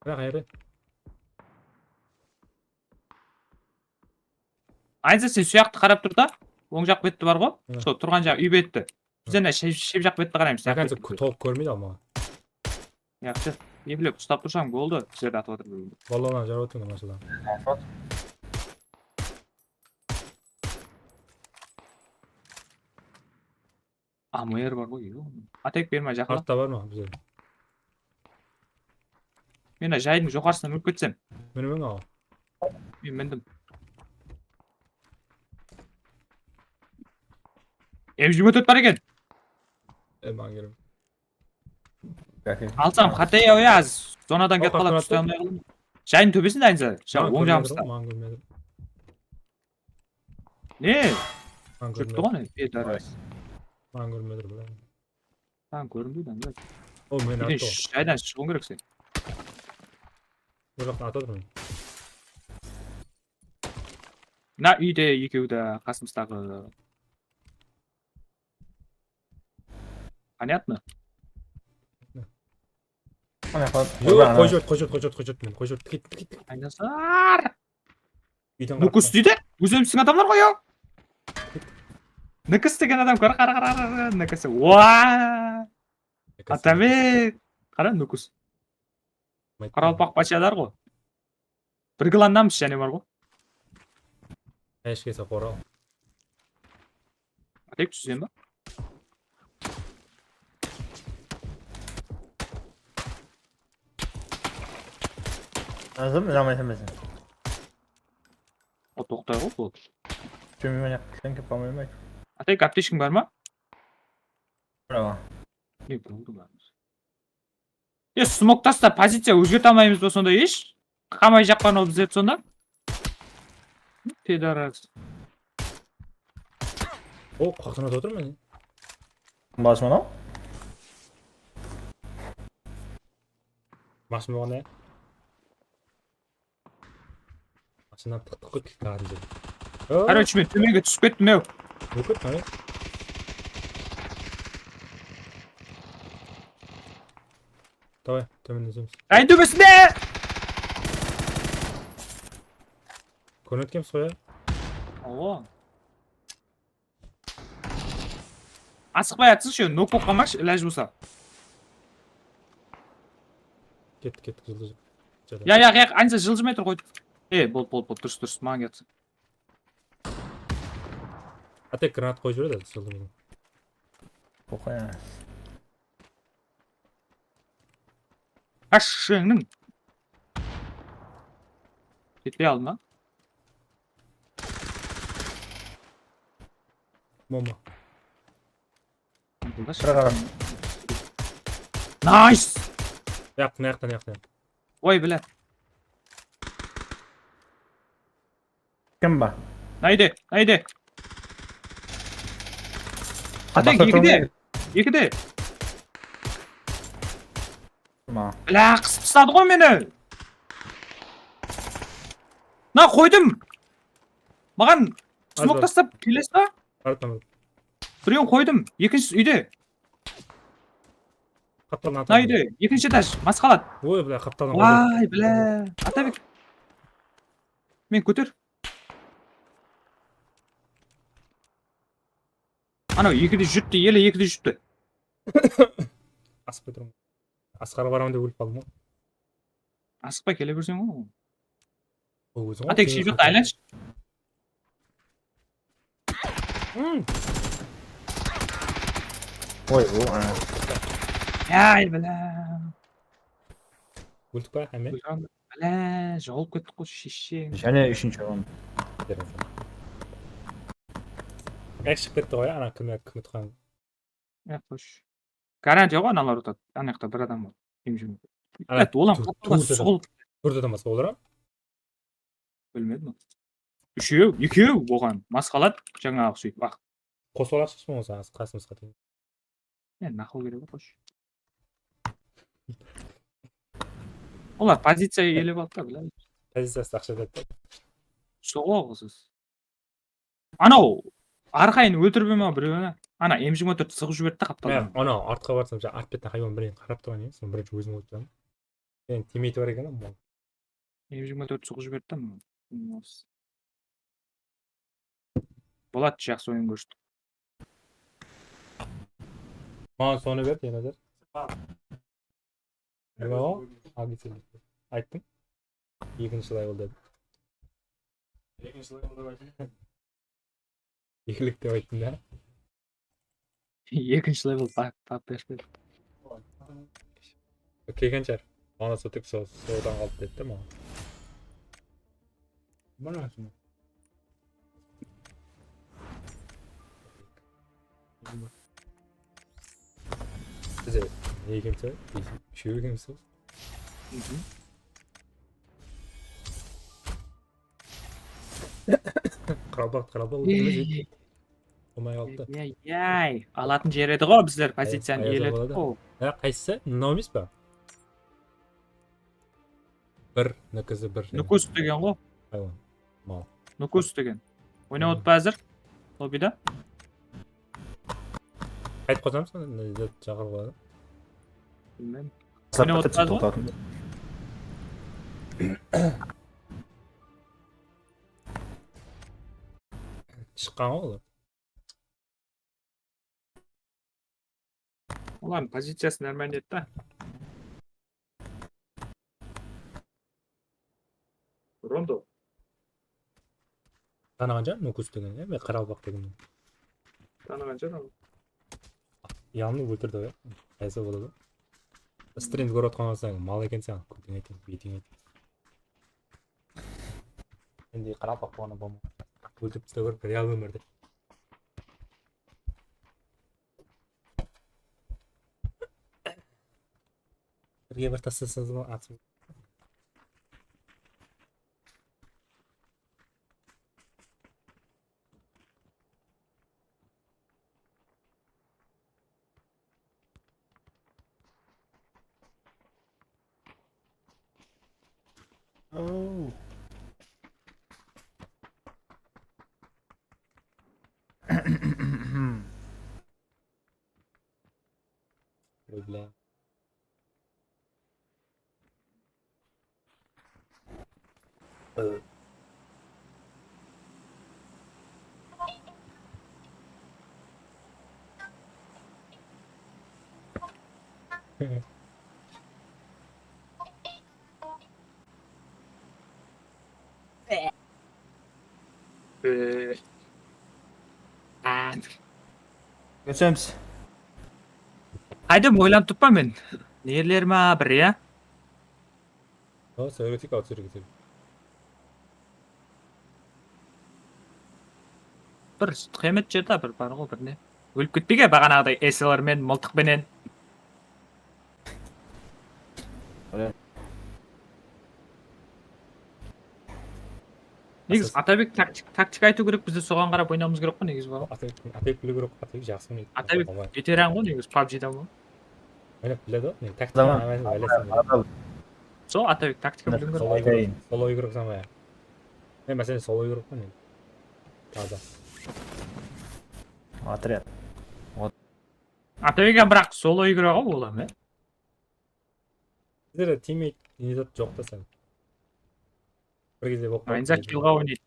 Mına qayerde? Anca sen suyaqtı qarap tur da. Oń jaq betti bar ǵo. Sol turǵan jaǵı úy betti. Biz ene shep, shep jaq betti qaraymız. Suyaq betti. Tolıq kórmeydi al maǵan. Yaqshı. Eplep uslap tursań boldı. Bizlerdi atıp atır. Balalardı jarıp atırman, mashallah. A M R bar ǵoy, yo. Atek berme jaqınlap. Artta bar ma bizde? Men mına jaydıń joqarısına minip ketsem. Minbeń al. Men mindim. M jigirma tórt bar eken. E, maǵan kerek. Alsam, qáte ya, ya, zonadan ketip qaladı, túste almay qaldım. Jaydıń tóbesinde aynısa, oń jaǵımızda. Maǵan kórmedim. Ne? Júripti ǵoy, ne? Bedaraz. Maǵan kórmedim, bile. Maǵan kórinbeydi, anda. O, meni attı ǵoy. Jaydan shıǵıwıń kerek sen. Bul jaqtan atıp atırman. Mına úyde ekewi de, qasımızdaǵı. Понятно? Yoq, qoyıp jibert, qoyıp jibert, qoyıp jibert, qoyıp jibert, men qoyıp jibert, ket, ket, ket. Aynasar. Úyden qarap. Nukus deydi. Ózimizdiń adamlar ǵoy, ya. Nukus degen adam, qara, qara, qara, qara, Nukus. Waa. Atabek. Qara, Nukus. Qaraqalpaq pachalar ǵoy. Bir klandamız, jáne bar ǵo. Eshkesi qoral. Atek túsizden ba? Házir mınamaysań ba sen? O, toqtay ǵo bul. Júrmeymen, jaqqa sen kelip qalmayma. Atek, aptechkiń bar ma? Bravo. Ne boldı lan? E, smok tasta, poziciya ózgerte almaymız ba sonda hesh? Qamay japqan ol bizlerdi sonda? Pedaraz. O, qaqtın atıp atır mene. Basman al. Basman al ne? Mashinam tıq-tıq qoyıp ketken ádimler. Короче, men tómenge túsip kettim, ew. Ókit, qáne? Davay, tómenden túsemiz. Ay, tóbesinde! Kórinedi ekenbiz ǵoy, ya. Awa. Asıqpay atsınshı, nok bolıp qalmaqshı, ilajı bolsa. Kettik, kettik, jıldı. Ya, ya, ya, anca jıljımay tur, qoy. E, bol, bol, bol, durıs, durıs, maǵan kelsin. Atek granat qoyıp jiberedi, jıldı menen. Qoqay. Ashıńnıń. Jetpey aldım ba? Bomba. Nice! Yaqtın, yaqtın, yaqtın. Oy, bile. Kim ba? Naydi, naydi. Atek, ekide. Ekide. Tamam. Bile, qısıp tasladı ǵoy meni. Na, qoydım. Maǵan smok taslap kelesiz ba? Barıp tamam. Birewin qoydım. Ekinshisi úyde. Qaptaldan. Mına úyde, ekinshi etaj, masqalat. Oy, bile, qaptaldan. Vay, bile. Atabek. Men kóter. Anaw ekide júripti, ele ekide júripti. Asıqpay turman. Asqarǵa baraman dep ólip qaldım ǵoy. Asıqpay kele berseń ǵoy. Ol óziń ǵoy. Atek, shep jaqta aylanshı. Oy, o, ana. Ay, bile. Óldik pa, hámme? Bile, jawıp kettik ǵoy, shesheń. Jáne úshinshi orın. Bári shıǵıp ketti ǵoy, ana kim, kim utqan. Ya, xosh. Garantiya ǵoy, analar utadı. Ana jaqta bir adam bar. Kim júr? Ana, olam qaptalǵa sol. Tórt adam basqa olar a? Bilmedim. Úshew, ekew bolǵan. Masqalat, jańaǵı sóytip, ah. Qosıp alaqshı bolmasa, qasımızǵa teńe. Ya, naqıl kerek, xosh. Olar poziciya elep aldı da, bilay. Poziciyası aqsha berdi. Soǵa ǵoy siz. Anaw, arqayın óltirip ema birewin. Ana, M jigirma tórt sıǵıp jiberdi da qaptaldan. Mine, anaw, artqa barsam, jańa art betten haywan bireyin qarap turǵan edi, soń birinshi ózim ólip turaman. Meniń timmeyti bar eken, anaw. M jigirma tórt sıǵıp jiberdi da, mınaw. Boladı, jaqsı oyın kórsettik. Maǵan sonı ber, Tenazar. Nima o? Agitsellik. Ayttım. Ekinshi level dedim. Ekinshi level dep ayttım. Ekilik dep ayttım da. Ekinshi level pa-, pap berip berdi. Kelgen shıǵar. Ana sotik sol, soldan qaldı dedi de maǵan. Mana shını. Biz ne ekenbiz? Úshew ekenbiz. Qıralbaq, qıralbaq óltirmez edi. Qılmay qalıptı. Yay, yay. Alatın jer edi ǵo bizler poziciyanı iyeletip ǵo. Ya, qaysısı? Mınaw emes pa? Bir, N K Z bir. Nukus degen ǵo. Haywan. Mal. Nukus degen. Oynap otpa házir? Lobbyda? Qaytıp qalsam, sen ne de shaqırıp qoyadı. Bilmem. Oynap otpa házir? Shıqqan ǵo olar. Olardıń poziciyası нормально edi da. Rondo. Tanıǵan jar, Nukus degen, ya, men Qaraqalpaq degen. Tanıǵan jar. Yanını óltirdi ǵoy, ya. Qaysı boladı? Stream kórip atqan bolsań, mal ekenseń, kúlkiń aytayın, betiń aytayın. Endi Qaraqalpaq bolǵanda bolma. Óltirip tasla kórip, real ómirde. Birge bir taslasańız ba, atım? Oh. Oy, bля. Kórsemiz. Qaydam oylanıp turıppan men. Nerlerime bir, ya? Ha, sen öğreteyik, al, sen öğreteyik. Bir qıyamet jerde bir bar ǵoy, bir ne. Ólip ketpege baǵanaǵıday S L R men, mıltıq penen. Negizi Atabek taktik, taktika aytıw kerek, bizde soǵan qarap oynawımız kerek ǵoy negizi bar ǵoy. Atabek, Atabek biliw kerek, Atabek jaqsı oynaydı. Atabek veteran ǵoy negizi pubgdan ǵoy. Oynap biledi ǵoy, ne taktika. Sol Atabek taktika biliw kerek. Sol oyın kerek, sol oyın kerek samay. Men, máselen, sol oyın kerek ǵoy men. Taza. Otrяд. Atabek hám biraq sol oyın kerek ǵoy olam, e. Bizlerde teammate ne zat joq ta sen. Bir gezde bolıp qaldı. Aynzak killǵa oynaydı.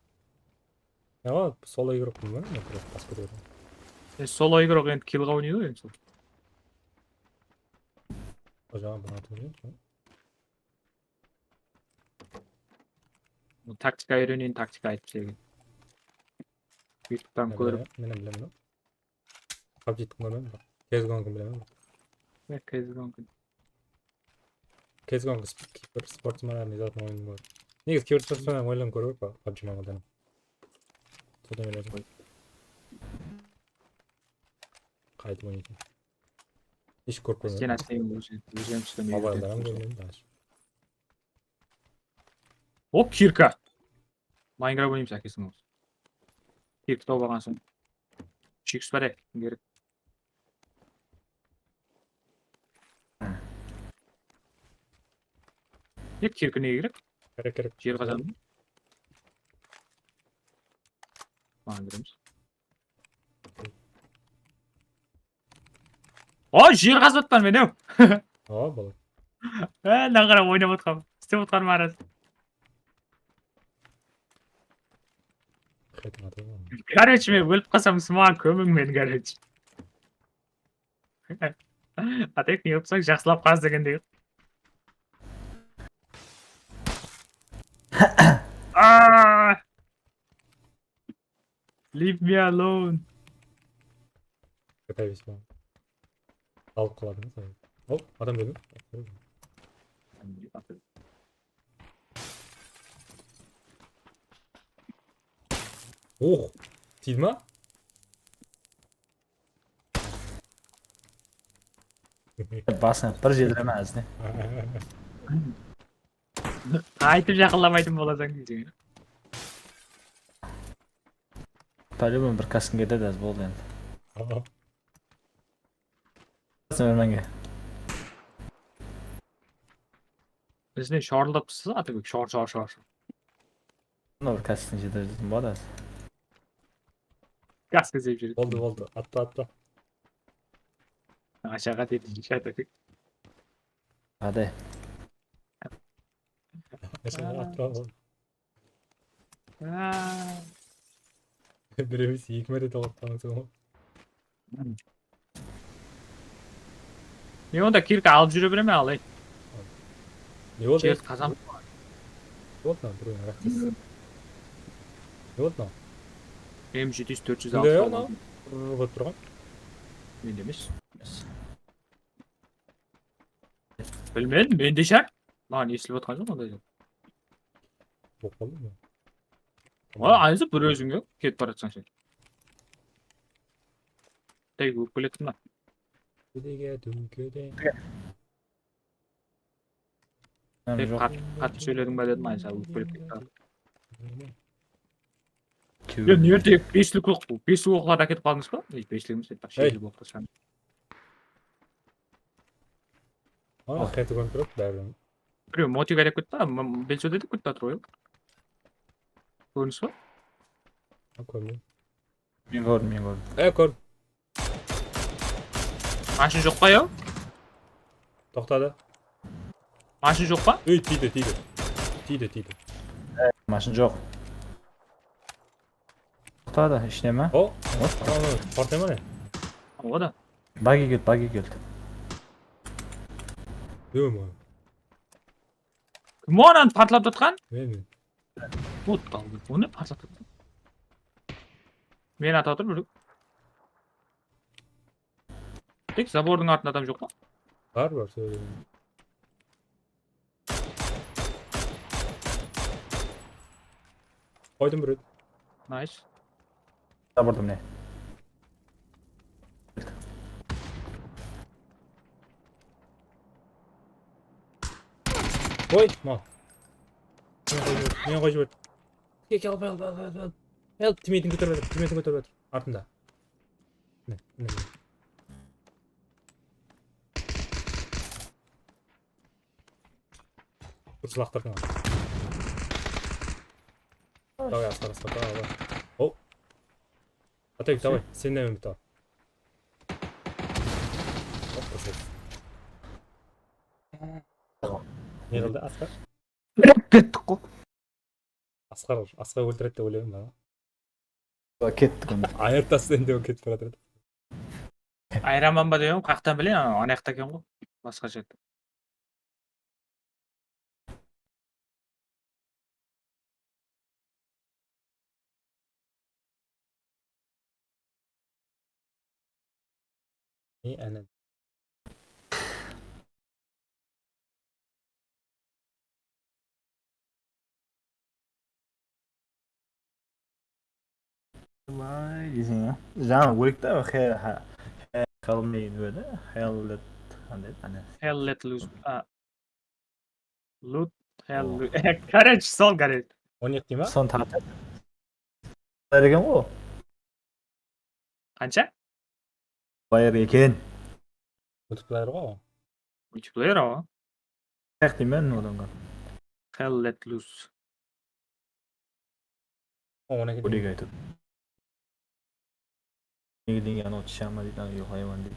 Ya, sol oyın kerek ǵoy men, men basıp keteberdim. E, sol oyın kerek endi killǵa oynaydı ǵoy endi sol. O zaman bana atayım. Taktika úyreneyin, taktika aytıp islegen. YouTube'tan kórip. Men hám bilemen. PUBG'di kórmedim. C S G O'niki bilemen. Men C S G O'niki. C S G O'niki bir sportsmenlerdiń jaqın oyını bar. Negizi kibir sportsmenlerdiń oyınların kórip bar, PUBG Mobile'dan. Sodan beri. Qaytıp oynaydı. Hesh kórip kórmedim. Sen atayın, ózi, ózi hám islemeyi. Mobile'dan hám kórmedim daha. O, kirka. Minecraft oynaymız, ákesiniń bolsın. Kirka tawıp alǵan soń. Chips bar edi, kerek. Ne kirka nege kerek? Kerek, kerek. Jer qazandı. Maǵan beremiz. O, jer qazıp atpan men, ew. O, bala. E, mınaǵan qarap oynap atqan. Islep atqanım araz. Qaytım atır ǵoy. Короче, men ólip qalsam, maǵan kómiń meni, короче. Atek ne yapsań, jaqsılap qaz degendey. Aa! Leave me alone. Kata bersin. Alıp qaladı ǵoy. Hop, adam keldi. Oh, tiydi ma? Basına bir jedire ma, izle. Qaytıp jaqınlamaytın bolasań deydi. По-любому bir kaskın ketedi, az boldı endi. Aha. Sizlerge. Bizden shorlap tursa, Atabek, shor, shor, shor, shor. Mına bir kaskın jedire dedim, boladı. Kaskı izlep júr. Boldı, boldı. Atla, atla. Aşaǵa tepseyshi, Atabek. Hadi. Aşaǵa atla, boldı. Aa. Bir emes, eki márte toqtatqanıń soń. Men onda kirka alıp júre beremen, alay. Ne boldı? Jer qazan. Ne boldı lan, bir oyın araq. Ne boldı lan? M jeti júz, tórt júz altı boldı. Rrrr, bolıp turǵan. Mende emes. Bilmedim, mende shak. Maǵan esilip atqan joq onday zat. Bolıp qaldı ma? Ola, aynısı bir ózińe ketip baratsań sen. Dey, ólip keletin ba? Dúmkede, dúmkede. Tek qat-, qattı sóylediń ba dedim, aynısı ólip kelip ketti. Ya, nerde beslik oq, beslik oqlardı áketip qaldıńız ba? Ey, beslik emes, ey, sheslik oqtı san. Ana, qayta kórinip turadı bári. Birew motik aydap ketti, a, m-, belchode de ketti atır ǵoy. Kórinis ba? Ha, kórmedim. Men kórdim, men kórdim. E, kórdim. Mashina joq pa, yaw? Toqtadı. Mashina joq pa? Úy, tiydi, tiydi. Tiydi, tiydi. E, mashina joq. Toqtadı, ishine ma? O, ana, ana, portlay ma ne? Oda. Bagi keldi, bagi keldi. Kim onı partlap atqan? Men, men. Ot, baldı. Onı partlap atqan. Men atıp atırman. Tek zabordıń artında adam joq pa? Bar, bar, sóyleymen. Qoydım bir ret. Nice. Zaborda mine. Qoy, mal. Men qoyıp jiber, men qoyıp jiber. Kel, kel, al, al, al, al. Kel, timeytin kóterip atır, timeytin kóterip atır. Artında. Mine, mine, mine. Durıs laqtırdıń. Davay, Asqar, Asqar, davay, davay. Hop. Atayık, davay, sen de men bit al. Hop, qosayıq. Ne qıldı, Asqar? Kettik ǵo. Asqar, Asqar óltiredi dep oylayman da. Kettik onda. Ayırtasın endi, ol ketip baratır edi. Ayıraman ba degem, qayaqtan bileyin, ana, ana jaqta eken ǵo. Basqa jerde. Ne, ana. Bılay deyseń, ya. Jańa ólek ta, he, he, he, Hell Main edi, Hell Let, qanday edi, ana. Hell Let Loose, a, Loot, Hell Loose. Короче, sol, короче. On eki dey ma? Son tartı. Eken ǵo. Qansha? Player eken. Multiplayer ǵo. Multiplayer awa. Ayaq deymen odanǵa. Hell Let Loose. O, on eki. Ólek aytıp. Nege deydi, anaw tishama deydi, anaw haywan deydi.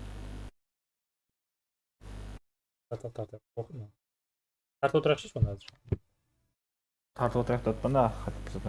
Tartıp, tartıp, qorqma. Tartıp otırayıqshı sonda házir. Tartıp otırayıq dep atpan da, qatı.